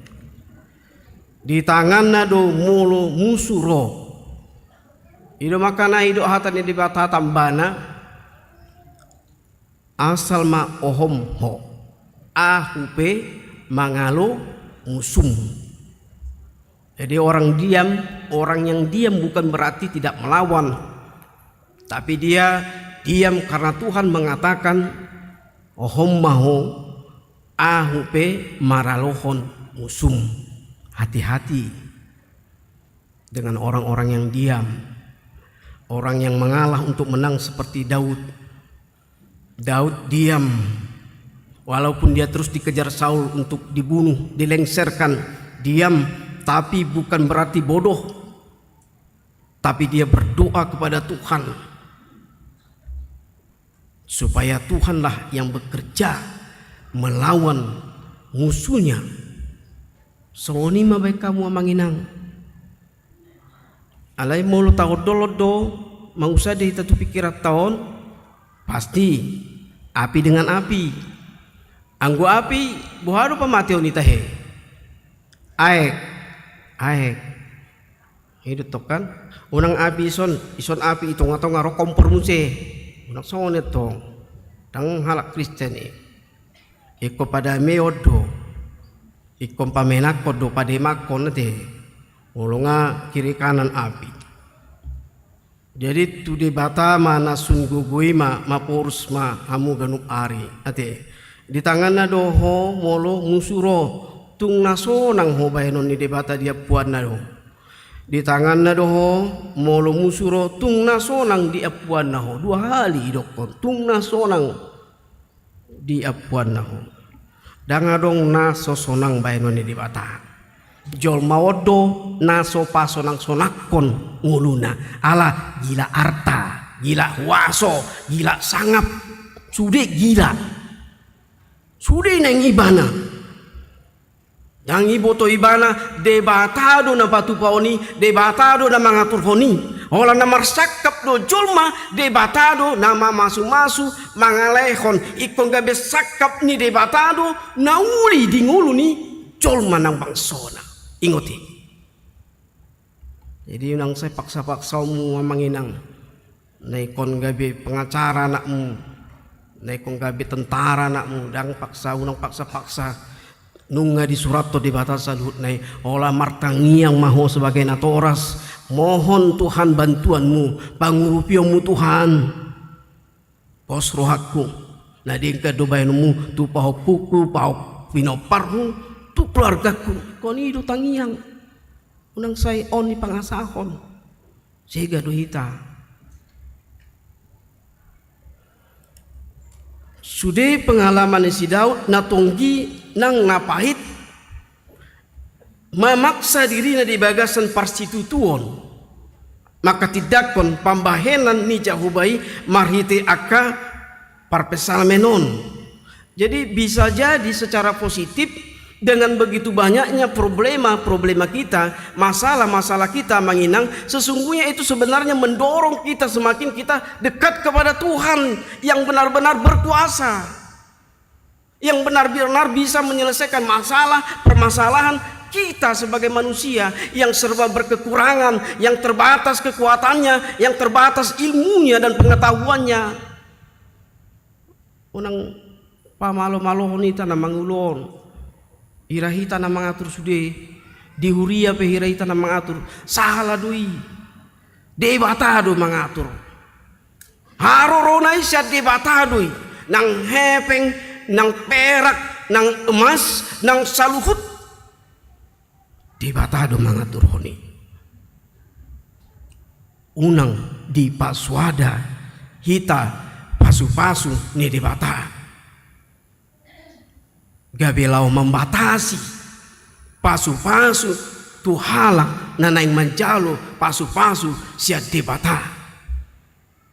Di tanganna do molo musu ro. I do makana i do hata ni Debata tambana. Asal ma ohom ho, ahu pe mangalo musum. Jadi orang diam, orang yang diam bukan berarti tidak melawan. Tapi dia diam karena Tuhan mengatakan, ohom ma ho, ahu pe maralohon musum. Hati-hati dengan orang-orang yang diam, orang yang mengalah untuk menang seperti Daud. Daud diam, walaupun dia terus dikejar Saul untuk dibunuh, dilengsarkan, diam, tapi bukan berarti bodoh. Tapi dia berdoa kepada Tuhan, supaya Tuhanlah yang bekerja melawan musuhnya. Songon i ma baen hamu amang inang. Alai molo taondolhon do, mangusade hita tu pingkiranta on, pasti api dengan api. Anggo api, boha do pamateon i tahe? Aek, aek. I do tong kan? Unang api ison, ison api i tonga-tonga ro kompor muse. Unang songon i tong. Ndang halak Kristen i. Ingkon padameon do. Ingkon pamenakhon do, pademakhon ate. Molo nga kiri kanan api. Jadi tu Debata ma na sun gogo i ma, maporus ma hamu ganup ari ate. Di tanganna do ho molo musu ro, tung na sonang ho baenon ni Debata di ampuanna do. Di tanganna do ho molo musu ro, tung na sonang di ampuanna ho. Dua hali idokkon, tung na sonang di ampuanna ho. Ndang adong na so sonang baenon ni Debata. Jolma on do na so pasonang-sonangkon ngoluna. Ala gila arta, gila huaso, gila sangap. Sude gila. Sude naeng ibana. Ndang iboto ibana, Debata do na patupahon i, Debata do na mangaturhon i. Ola na marsangkap do jolma, Debata do na mamasumasu, mangalehon. Ingkon gabe sangkap ni Debata do na uli di ngolu ni jolma nang bangsona. Ingot i. Jadi unang sai paksa-paksaonmu amang inang. Na ingkon gabe pengacara anakmu, na ingkon gabe tentara anakmu, ndang paksa, unang paksa-paksa. Nunga disurathon Debata saluhutna i, ola martangiang ma ho sebagai natoras, mohon Tuhan bantuanmu, pangurupionmu Tuhan. Pos rohangku, na denggan do baenonmu tu pahompungku, pahompu pinomparhu, tu keluargaku. Ingkon i do tangiang. Unang sai on ni pangasahon. Sega do hita. Sude pengalaman ni si Daud na tonggi nang na pahit, mamaksa dirina di bagasan parsitutuon, manghatindanghon pambahenan ni Jahowa i marhite angka parpsalmen on. Jadi, bisa jadi secara positif, dengan begitu banyaknya problema-problema kita, masalah-masalah kita, Amang Inang, sesungguhnya itu sebenarnya mendorong kita semakin kita dekat kepada Tuhan yang benar-benar berkuasa, yang benar-benar bisa menyelesaikan masalah, permasalahan kita sebagai manusia yang serba berkekurangan, yang terbatas kekuatannya, yang terbatas ilmunya dan pengetahuannya. Unang pamalo-malohon hita na mangulon. Hira hita na mangatur sude, di huria pe hira hita na mangatur. Salah do i. Debata do mangatur. Harorona i sian Debata do i. Nang hepeng, nang perak, nang emas, nang saluhut. Debata do mangaturhon i. Unang dipasuada hita pasu-pasu ni Debata. Gabe laho mambatasi pasu-pasu tu halak na naeng manjalo pasu-pasu sian Debata.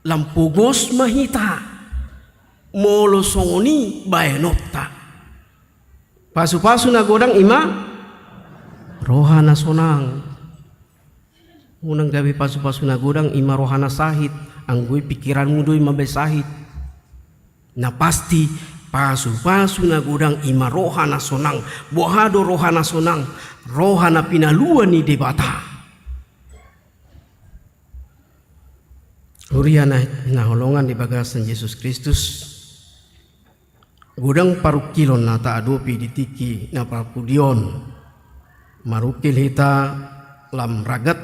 Lam pogos ma hita molo songon i baenonta. Pasu-pasu na godang i ma roha na sonang. Unang gabe pasu-pasu na godang i ma roha na sahit, anggo i pikiranmu do i mambaen sahit. Na pasti, pasu-pasu na godang i ma roha na sonang. Boha do roha na sonang? Roha na pinaluan ni Debata. Huria na hinaholongan di bagasan Jesus Kristus, godang parungkilon na taadopi di tingki na parpudi on. Marungkil hita lam ragat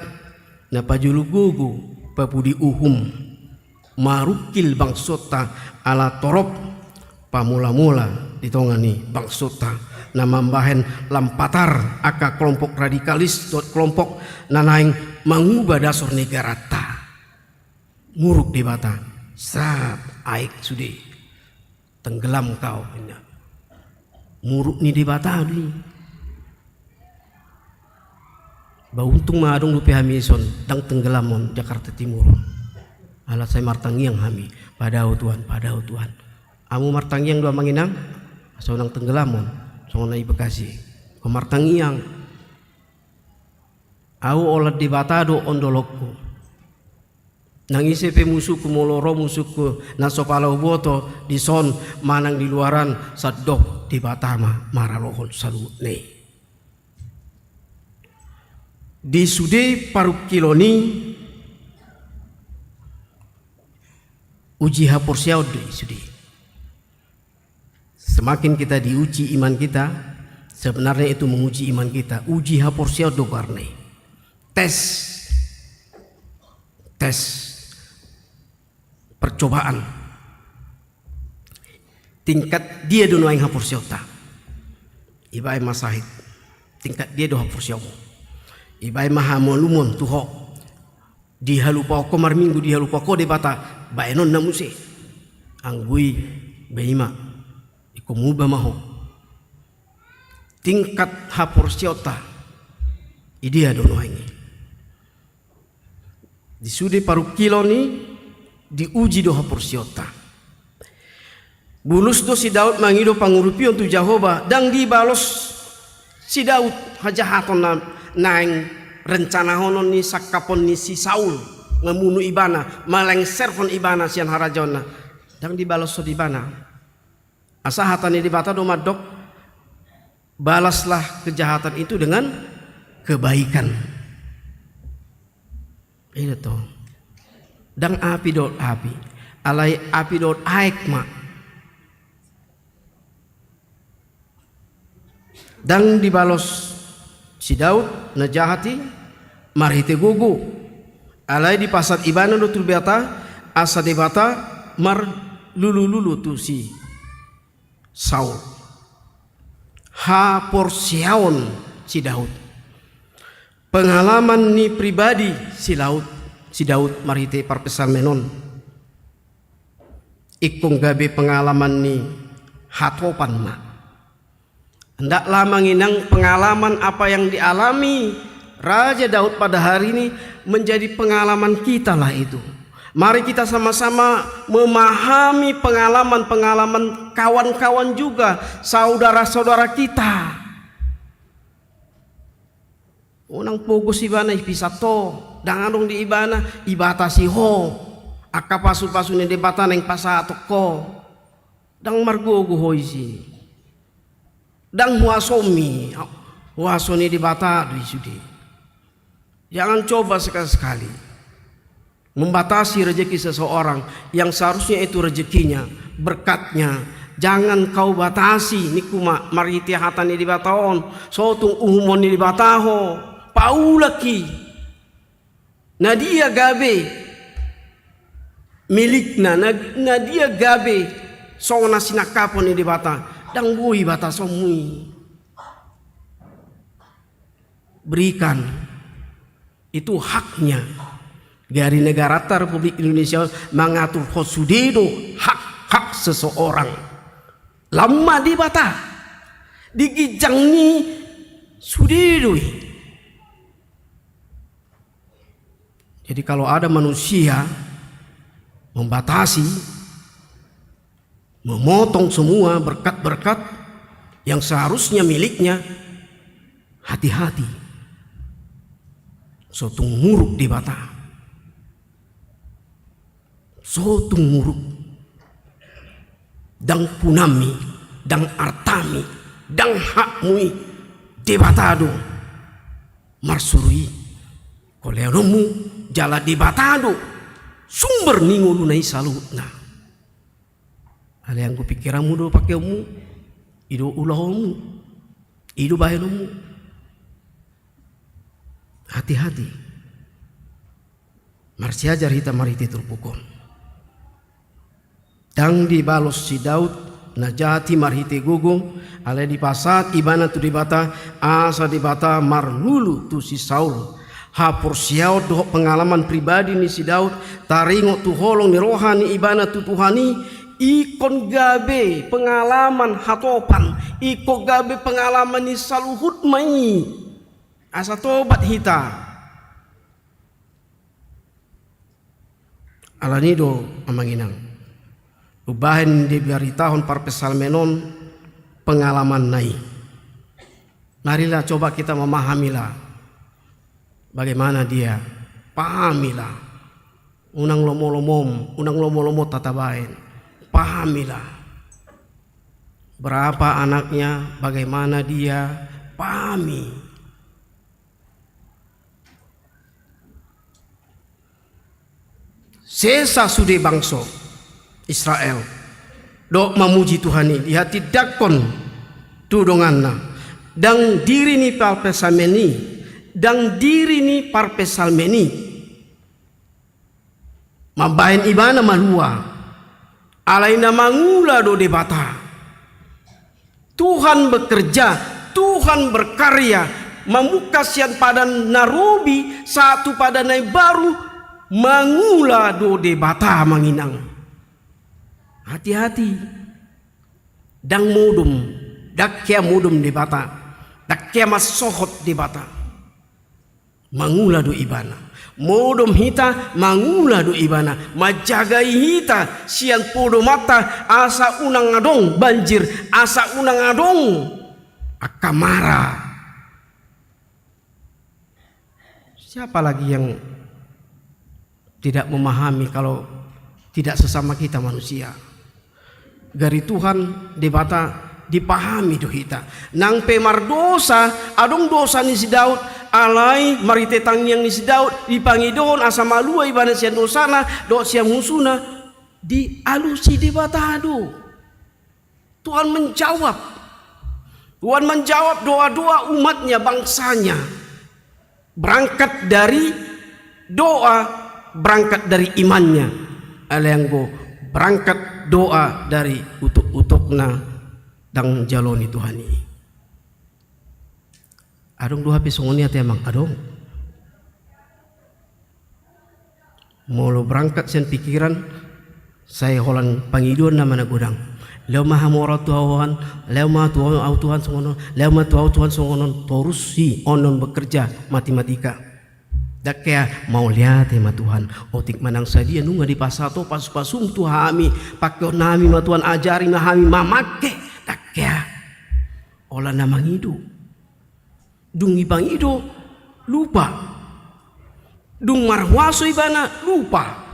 na pajolo gogo papudi uhum. Marungkil bangsonta ala torop pamula-mula di tonga ni bangsonta na mambahen lam patar angka kelompok radikalis dohot kelompok na naeng manguba dasor negaranta. Muruk Debata, srap, aek sude. Tenggelam kau, ninna. Muruk ni Debata do i. Ba untung ma adong dope hami dison, ndang tenggelamhon Jakarta Timur. Ala sai martangiang hami, padao Tuhan, padao Tuhan. Hamu martangiang do Amang Inang, asa unang tenggelamhon, songon na di Bekasi. Ho martangiang. Ahu olat Debata do ondolonku. Nang ise pe musungku, molo ro musungku na so pala huboto dison manang di luaran, sandok Debata ma maralohon saluhutna i. Di sude parungkilon i uji haporseaon do i sude. Semakin kita diuji iman kita, sebenarnya itu menguji iman kita. Uji haporseaon do goarna i. Tes. Tes. Percobaan. Tingkat dia do nuaeng haporseaonta. Ibaen ma sahit. Tingkat dia do haporseaonmu. Ibaen ma hamalumon tu ho. Dihalupahon ho marminggu, dihalupahon ho Debata, baenonna muse. Anggo i, ba i ma, ingkon muba ma ho. Tingkat haporseaonta, i dia do nuaeng i. Di sude parungkilon i, diuji do haporseaonta. Bulus do si Daud mangido pangurupion tu Jahowa, ndang dibalos si Daud hajahaton na naeng rencanahonon ni sangkapon ni si Saul, mamunu ibana, malengserhon ibana sian harajaonna. Ndang dibalos ho di ibana. Asa hata ni Debata do mandok, balaslah kejahatan itu dengan kebaikan. I do tong. Ndang api dohot api. Alai api dohot aek ma. Ndang dibalos si Daud na jahat i marhite gogo. Alai dipasahat ibana do tu Debata, asa Debata marlulu-lulu tu si Saul. haporseaon si Daud. Pengalaman ni pribadi si Daud, si Daud marhite parpsalmen on. Ingkon gabe pengalaman ni hatopan ma. Hendaklah, amang inang, pengalaman apa yang dialami Raja Daud pada hari ini menjadi pengalaman kita lah itu. Mari kita sama-sama memahami pengalaman-pengalaman kawan-kawan juga, saudara-saudara kita. Unang pogos ibana, ipisat ho, ndang adong di ibana, ibatasi ho. Angka pasu-pasu ni Debata naeng pasahaton ho. Ndang margogo ho disi. Ndang huasomi, huaso ni Debata do i sude. Jangan coba sekali-sekali membatasi rezeki seseorang yang seharusnya itu rezekinya, berkatnya. Jangan kau batasi, ningku ma marhite hata ni Debata on, so tung uhumon ni Debata ho, paulak i. Na dia gabe milikna, na, na dia gabe songon na sinangkapon ni Debata, ndang boi batasonmu i. Berikan. Itu haknya. Gari negaranta Republik Indonesia mangaturhon sude do hak-hak seseorang. Lam ma Debata. Di ginjang ni sude do i. Jadi kalau ada manusia membatasi, memotong semua berkat-berkat yang seharusnya miliknya, hati-hati. So tung muruk Debata. So tung muruk. Ndang punami, ndang artami, ndang hakmu i, Debata do marsuru i. Koleononmu jala Debata do sumber ni ngoluna i saluhutna. Alai anggo pingkiranmu do pakeonmu, i do ulaonmu, i do bahenonmu. Hati-hati. Marsiajar hita marhite turpuk on. Ndang dibalos si Daud na jahat i marhite gogo, alai dipasahat ibana tu Debata, asa Debata marlulu tu si Saul. Haporseaon dohot pengalaman pribadi ni si Daud, taringot tu holong ni roha ni ibana tu Tuhan i, ingkon gabe pengalaman hatopan, ingkon gabe pengalaman ni saluhut ma i. Asa tobat hita. Alani do, amang inang, umbahen dibaritahon parpsalmen on pengalamanna i. Marilah coba kita memahamilah bagaimana dia. Pahamilah. Unang lomo-lomom, unang lomo-lomo tatabaen. Pahamilah. Berapa anaknya, bagaimana dia, pahami. Sesa sude bangso Israel dohot mamuji Tuhan i, dihatindangkon tu donganna. Ndang diri ni parpsalmen i, ndang diri ni parpsalmen i. Mambahen ibana malua, alai na mangula do Debata. Tuhan bekerja, Tuhan berkarya, mamungka sian padan na robi sahat tu padan na imbaru, mangula do Debata, amang inang. Hati-hati. Ndang modom, ndang hea modom Debata, ndang hea mansohot Debata. Mangula do ibana. Modom hita, mangula do ibana. Manjagai hita sian podomanta, asa unang adong banjir, asa unang adong angka mara. Siapa lagi yang tidak memahami kalau tidak sesama kita manusia? Gari Tuhan Debata dipahami do hita. Nang pe mardosa, adong dosa ni si Daud, alai marhite tangiang ni si Daud, dipangidohon asa malua ibana sian dosana dohot sian musuna, dialusi Debata do. Tuhan menjawab. Tuhan menjawab doa-doa umatnya, bangsanya. Berangkat dari doa, berangkat dari imannya. Alai anggo berangkat doa dari utuk-utukna, ndang jalo ni Tuhan i. Adong do hape songon i ate amang, adong. Molo berangkat sian pikiran, sai holan pangidoan nama na godang. Lehon ma hamoraon tu ahu Tuhan, lehon ma tu ahu Tuhan songon on, lehon ma tu ahu Tuhan songon on, torus si on on bekerja matematika. Ndang hea, mauliate ma Tuhan, otik manang sadia nunga dipasahat Ho pasu-pasum tu hami, pangkeon nami ma Tuhan, ajari ma hami mamangke, ndang hea. Holan na mangido. Dung dipangido, lupa. Dung marhuaso ibana, lupa.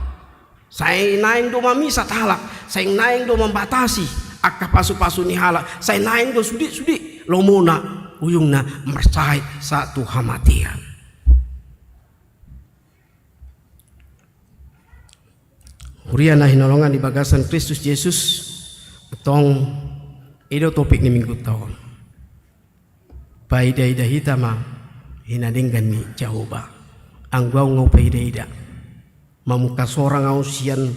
Sai naeng do mamisat halak, sai naeng do mambatasi angka pasu-pasu ni halak, sai naeng do sude-sude lomona, ujungna marsahit sahat tu hamatean. Huria na hinaholongan di bagasan Kristus Jesus, antong i do topik ni minggunta on. Paida-ida hita ma hinadenggan ni Jahowa. Anggo ahu nga hupaida-ida. Mamungka sorang ahu sian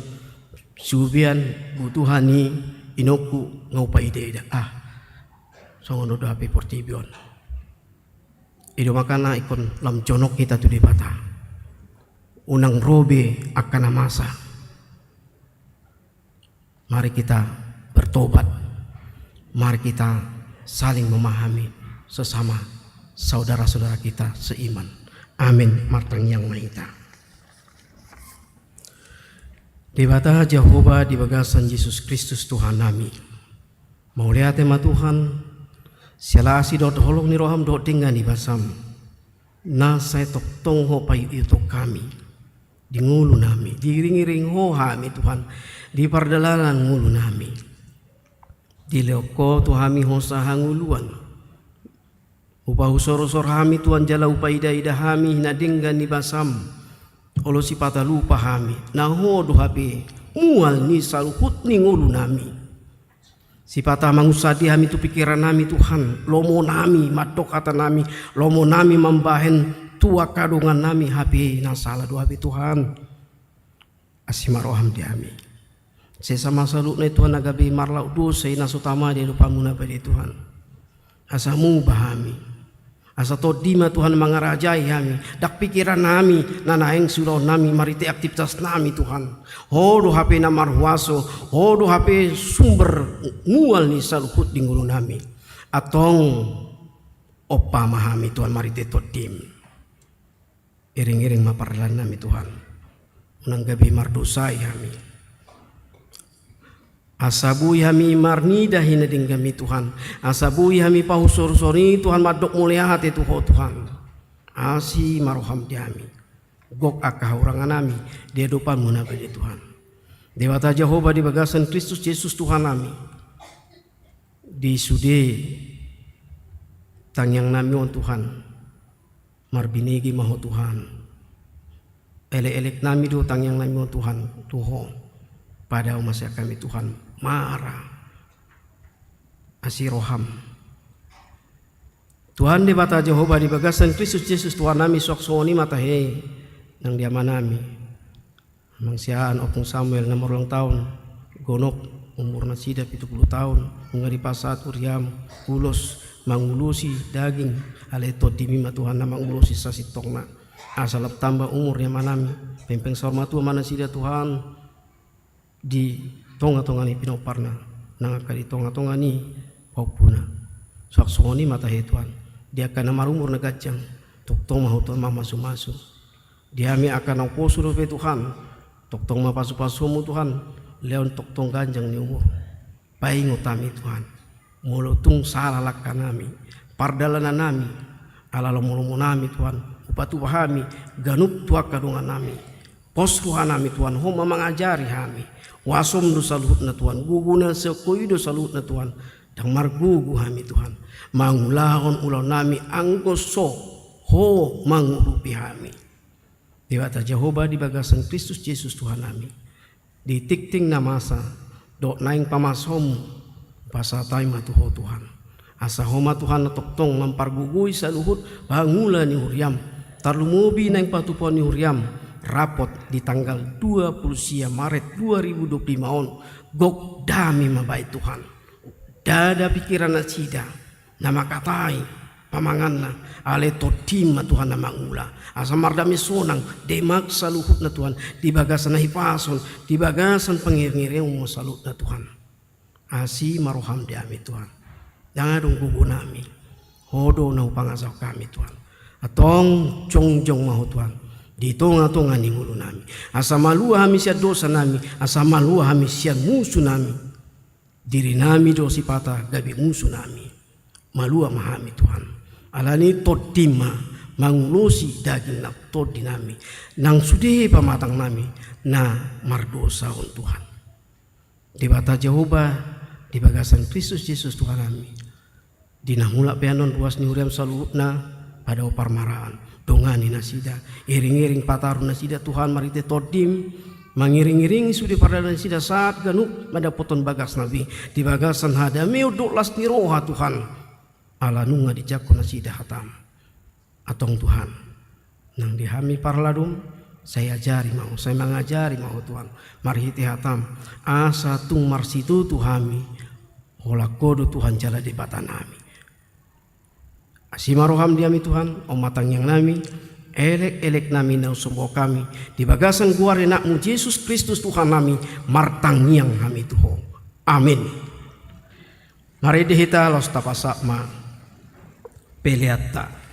subean butuha ni inongku nga hupaida-ida. Ah, songon on do hape portibi on. I do makana ingkon lam jonok hita tu Debata. Unang ro be angka na masa. Mari kita bertobat. Mari kita saling memahami sesama saudara-saudara kita seiman. Amin. Martangiang ma hita. Debata Jahowa di bagasan Jesus Kristus Tuhan nami. Mauliate ma Tuhan, siala asi dohot holong ni roham dohot denggan ni basam. Na sai tongtong Ho paihuthon hami di ngolu nami, diiring-iring Ho hami Tuhan, di pardalanan ngolu nami. Dilehon Ho tu hami hosa hangoluan. Hupahusorhusor hami Tuhan jala hupaida-ida hami hinadenggan ni basam. Olo sipata lupa hami, na Ho do hape mual ni saluhut ni ngolu nami. Sipata mangunsadi hami tu pikiran nami Tuhan, lomo nami mandok hata nami, lomo nami mambahen tu angka dongan nami hape na sala do hape Tuhan. Asi ma roham di hami. Sesa ma saluhutna i Tuhan na gabe marlaok dosa i na so tama di adopanmu na badia Tuhan. Asa muba hami. Asa Tondi ma Tuhan mangarajai hami, ndang pikiran nami, na naeng siulaon nami marhite aktivitas nami Tuhan. Ho do hape na marhuaso, Ho do hape sumber mual ni saluhut di ngolu nami. Antong ompa ma hami Tuhan marhite Tondim. Iring-iring ma pardalanan nami Tuhan. Unang gabe mardosai hami. Asa boi hami marnida hinadengganmi Tuhan. Asa boi hami pahusorhusoron i Tuhan mandok mauliate hate tu Ho Tuhan. Asi ma roham di hami. Gok angka hahurangan nami di adopanmu na badia Tuhan. Debata Jahowa di bagasan Kristus Jesus Tuhan nami. Di sude tangiang nami on Tuhan. Marbinege ma Ho Tuhan. Elek-elek nami do tangiang nami on Tuhan tu Ho. Padao ma sian hami Tuhan mara. Asi roham. Tuhan Debata Jahowa di bagasan Kristus Jesus Tuhan nami, suang songon i ma tahe nang di ama nami. Amang sian Ompung Samuel na marulang taon, gonop, umur nasida pitu pulu taon, nunga dipasahat huriam ulos mangulosi daging, alai Tondimi ma Tuhan na mangulosi sasintongna. Asa lam tamba umur ni ama nami, pengpeng saur matua ma nasida Tuhan, di tonga-tonga ni pinomparna, nang angka di tonga-tonga ni pahompuna. Suang songon i ma tahe Tuhan, di angka na marumur na ganjang, tongtong ma Ho Tuhan mamasu-masu. Di hami angka na umposo dope Tuhan, tongtong ma pasu-pasumu Tuhan, lehon tongtong ganjang ni umur. Paingot hami Tuhan, molo tung sala langka nami, pardalanan nami, ala lomo-lomo nami Tuhan, hupatupa hami, ganup tu angka dongan nami. Pos roha nami Tuhan, Ho ma mangajari hami, huasom do saluhutna Tuhan, gogo na sian Ho i do saluhutna Tuhan, ndang margogo hami Tuhan, mangulahon ulaon nami anggo so Ho mangurupi hami. Debata Jahowa di bagasan Kristus Jesus Tuhan nami. Di tingting na masa, dohot naeng pamasaonmu, hupasahat hami ma tu Ho Tuhan. Asa Ho ma Tuhan na tongtong mampargogoi saluhut pangula ni huriam. Tarlumobi naeng patupaon ni huriam, rapot di tanggal dua pulu sia Maret dua ribu dua pulu lima on, gok dame ma baen Tuhan. Ndada pikiran nasida, na mangkatai, pamanganna, alai Tondim ma Tuhan na mangula. Asa mardame sonang, demak saluhutna Tuhan, di bagasan hahipason, di bagasan pangiringiringmu saluhutna Tuhan. Asi ma roham di hami Tuhan. Ndang adong gogonami. Ho do na hupangajahon hami Tuhan. Antong jongjong ma Ho Tuhan di tongatonga ni ngolunami. Asa malua hami sian dosanami, asa malua hami sian musunami. Dirinami do sipata gabe musunami. Malua ma hami Tuhan. Alani Tondim ma mangulosi daging nang tondinami, nang sude pamatangnami na mardosa on Tuhan. Debata Jahowa, di bagasan Kristus Jesus Tuhanami, di na mulak pe annon ruas ni huriam saluhutna, padaohon parmaraan, dongani nasida, iringiring pataru nasida Tuhan marhite Tondim, mangiringiringi sude pardalanan nasida sahat ganup mandapothon bagasna be di bagasan hadameon dohot las ni roha Tuhan. Ala nunga dijangkon nasida hatam. Antong Tuhan, nang di hami parladom, sai ajari ma Ho, sai mangajari ma Ho Tuhan, marhite hatam, asa tung marsitutu hami, holan Ho do Tuhan jala Debatanami. Asi ma roham di hami Tuhan, on ma tangiangnami, elekeleknami na husomba hami, di bagasan goar ni Anakmu Jesus Kristus Tuhannami, martangiang hami tu Ho. Amin. Marende hita laos tapasahat ma peleanta.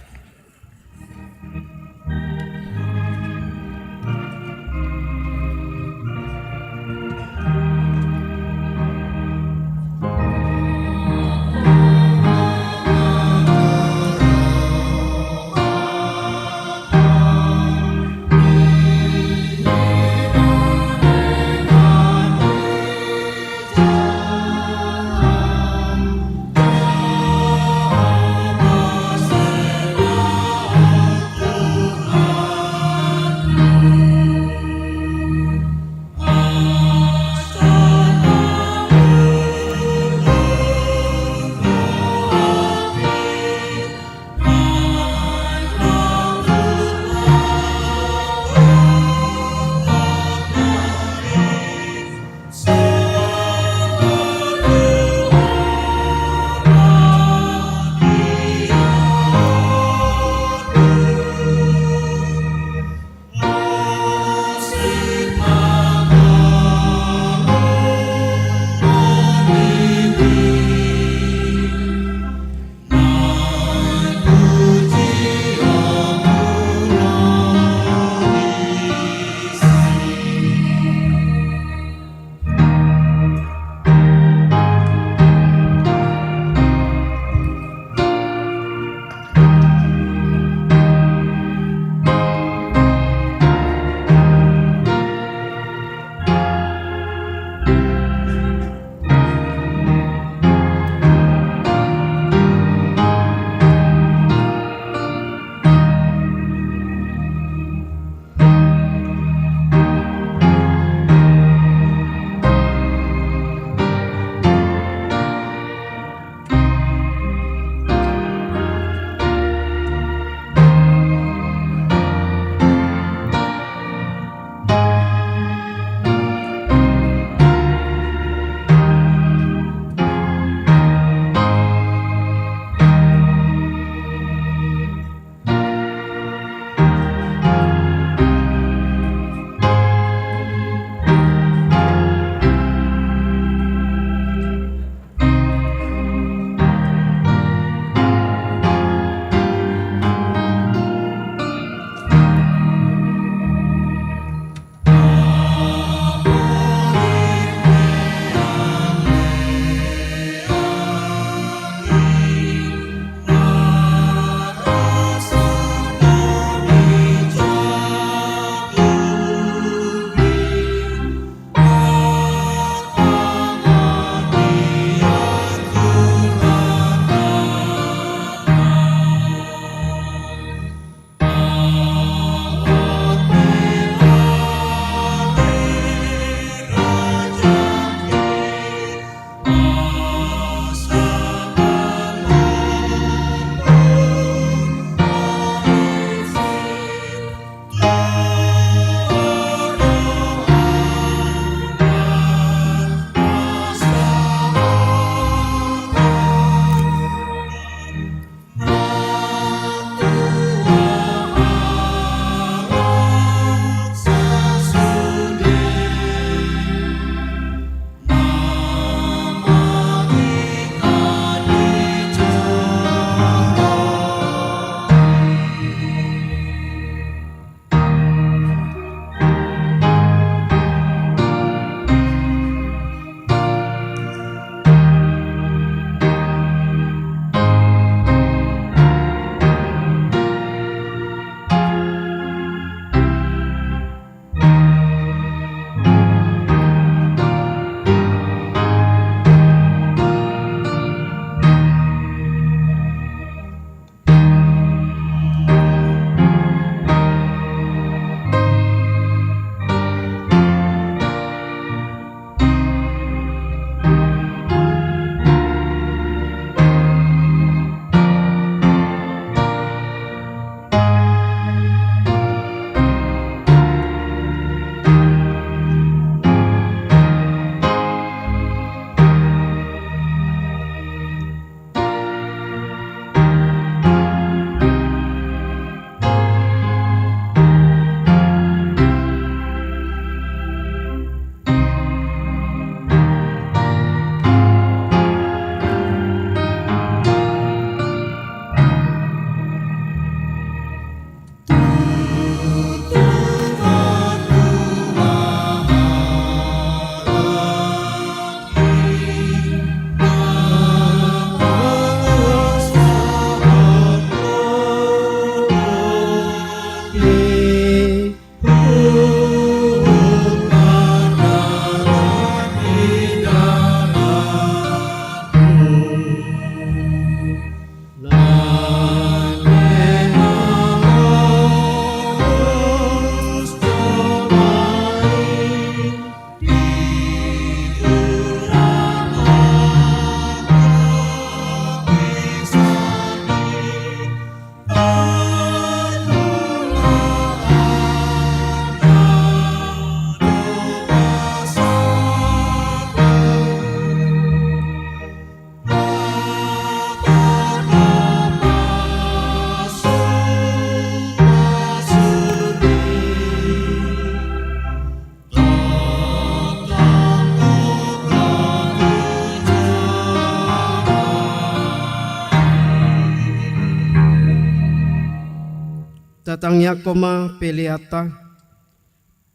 Tatangiangkon ma peleanta.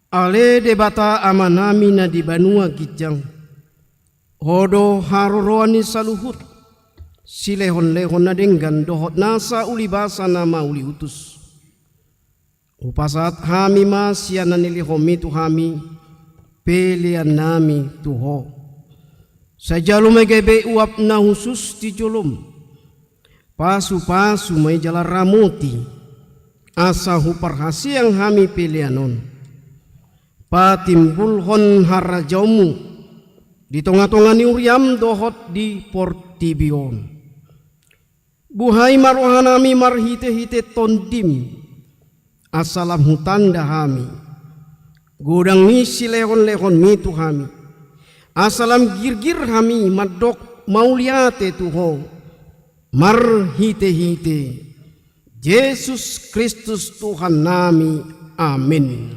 Ale Debata Amanami na di banua ginjang, Ho do haroroan ni saluhut silehonlehon na denggan dohot nasa ulibasa na mauliutus. Hupasahat hami ma sian na nilehonMi tu hami peleannami tu Ho. Sai jalo ma i gabe uap na hushus di joloM. Pasupasu ma i jala ramoti, asa huparhaseang hami pelean on. Patimbulhon harajaonMu di tongatonga ni huriaM dohot di portibi on. Buhai ma rohanami marhitehite TondiM, asa lam hutanda hami godang ni silehonlehonMi tu hami, asa lam girgir hami mandok mauliate tu Ho, marhitehite Jesus Kristus Tuhannami. Amen.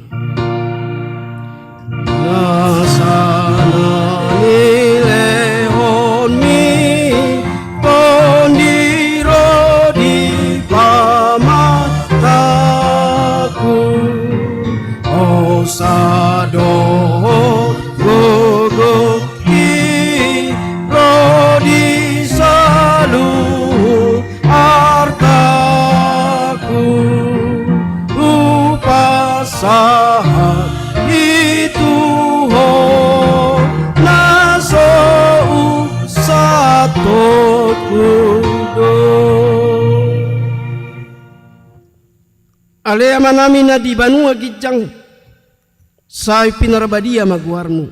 Nasa na nilehonMi Tondi ro di pamatangku, hosa dohot gogo i ro di saluhut artaku, hupasahat i tu Ho na so usatongku do. Ale Amanami na di banua ginjang, sai pinarbadia ma goarMu.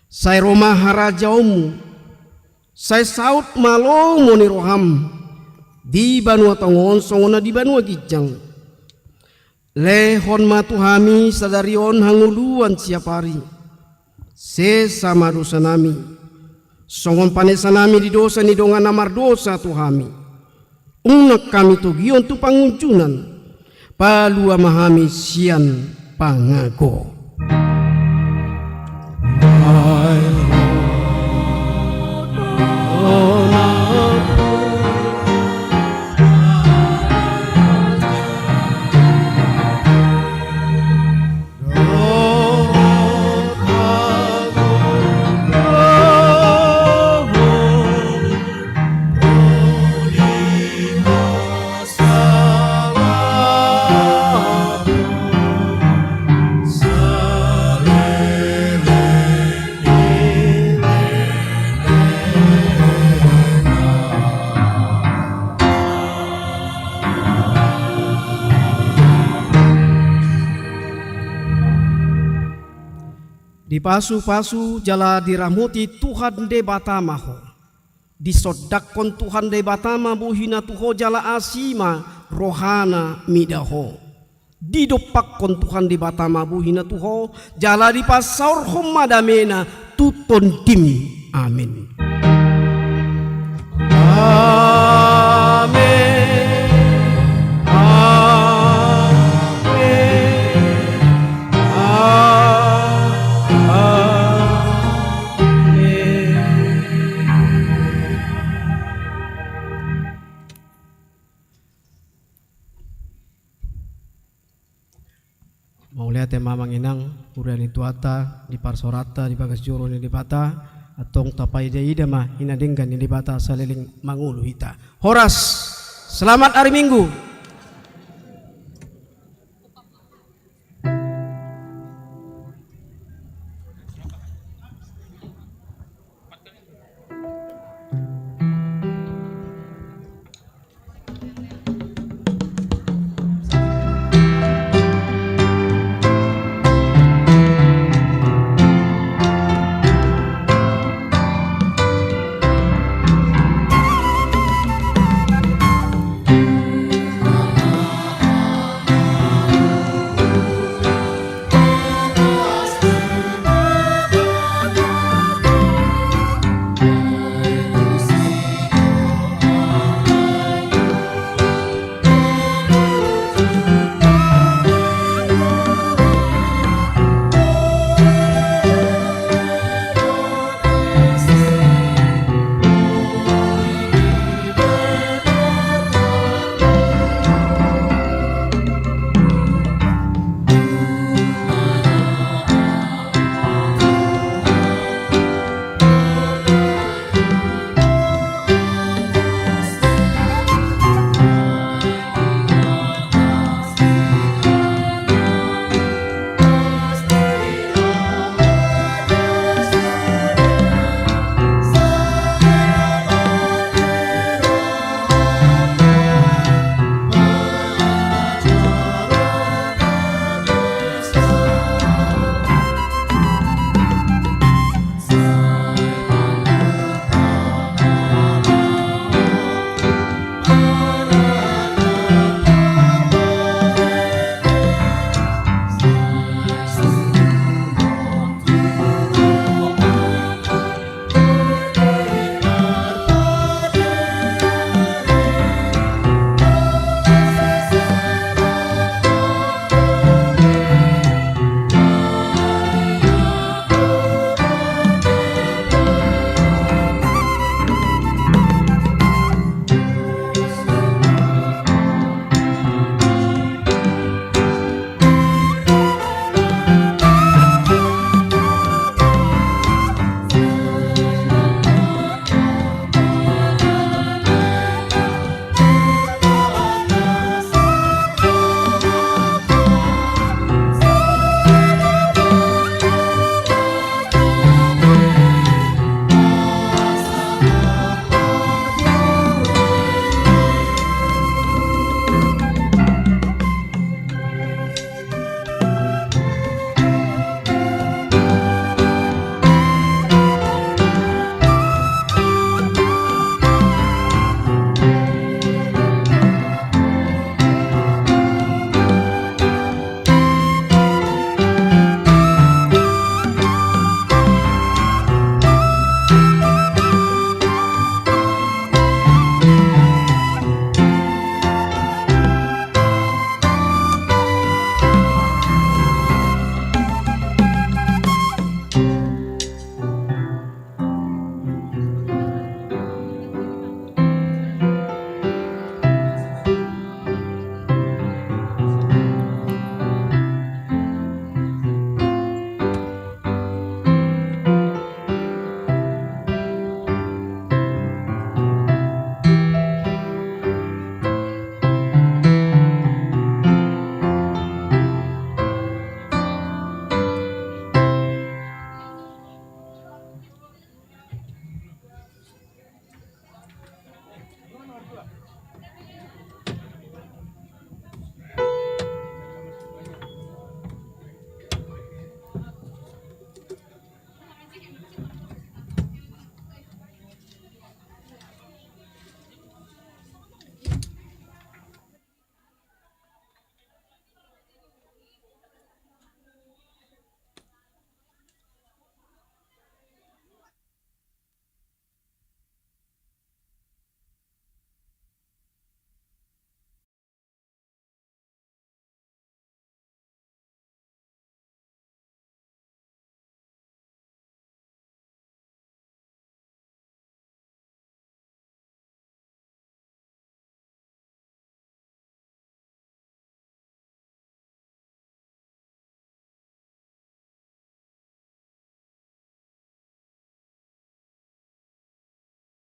Sai ro ma harajaonMu. Sai saut ma lomo ni rohaM di banua tonga on songon na di banua ginjang. Lehon ma tu hami sadari on hangoluan siapari. Sesa ma dosanami, songon panesanami di dosa ni dongan na mardosa tu hami. Unang hami togihon tu pangunjunan, palua ma hami sian pangago. Dipasupasu jala diramoti Tuhan Debata ma ho. Disondangkon Tuhan Debata ma bohina tu ho jala asi ma rohana mida ho. Didompakkon Tuhan Debata ma bohina tu ho jala dipasaorhon ma damena tu tondim. Amen. Amen. Amen. Amen. Mauliate ma amang inang, huria ni Tuhanta, di parsaoranta di bagas joro ni Debata, antong tapaida-ida ma i na denggan ni Debata saleleng mangolu hita. Horas, selamat hari Minggu.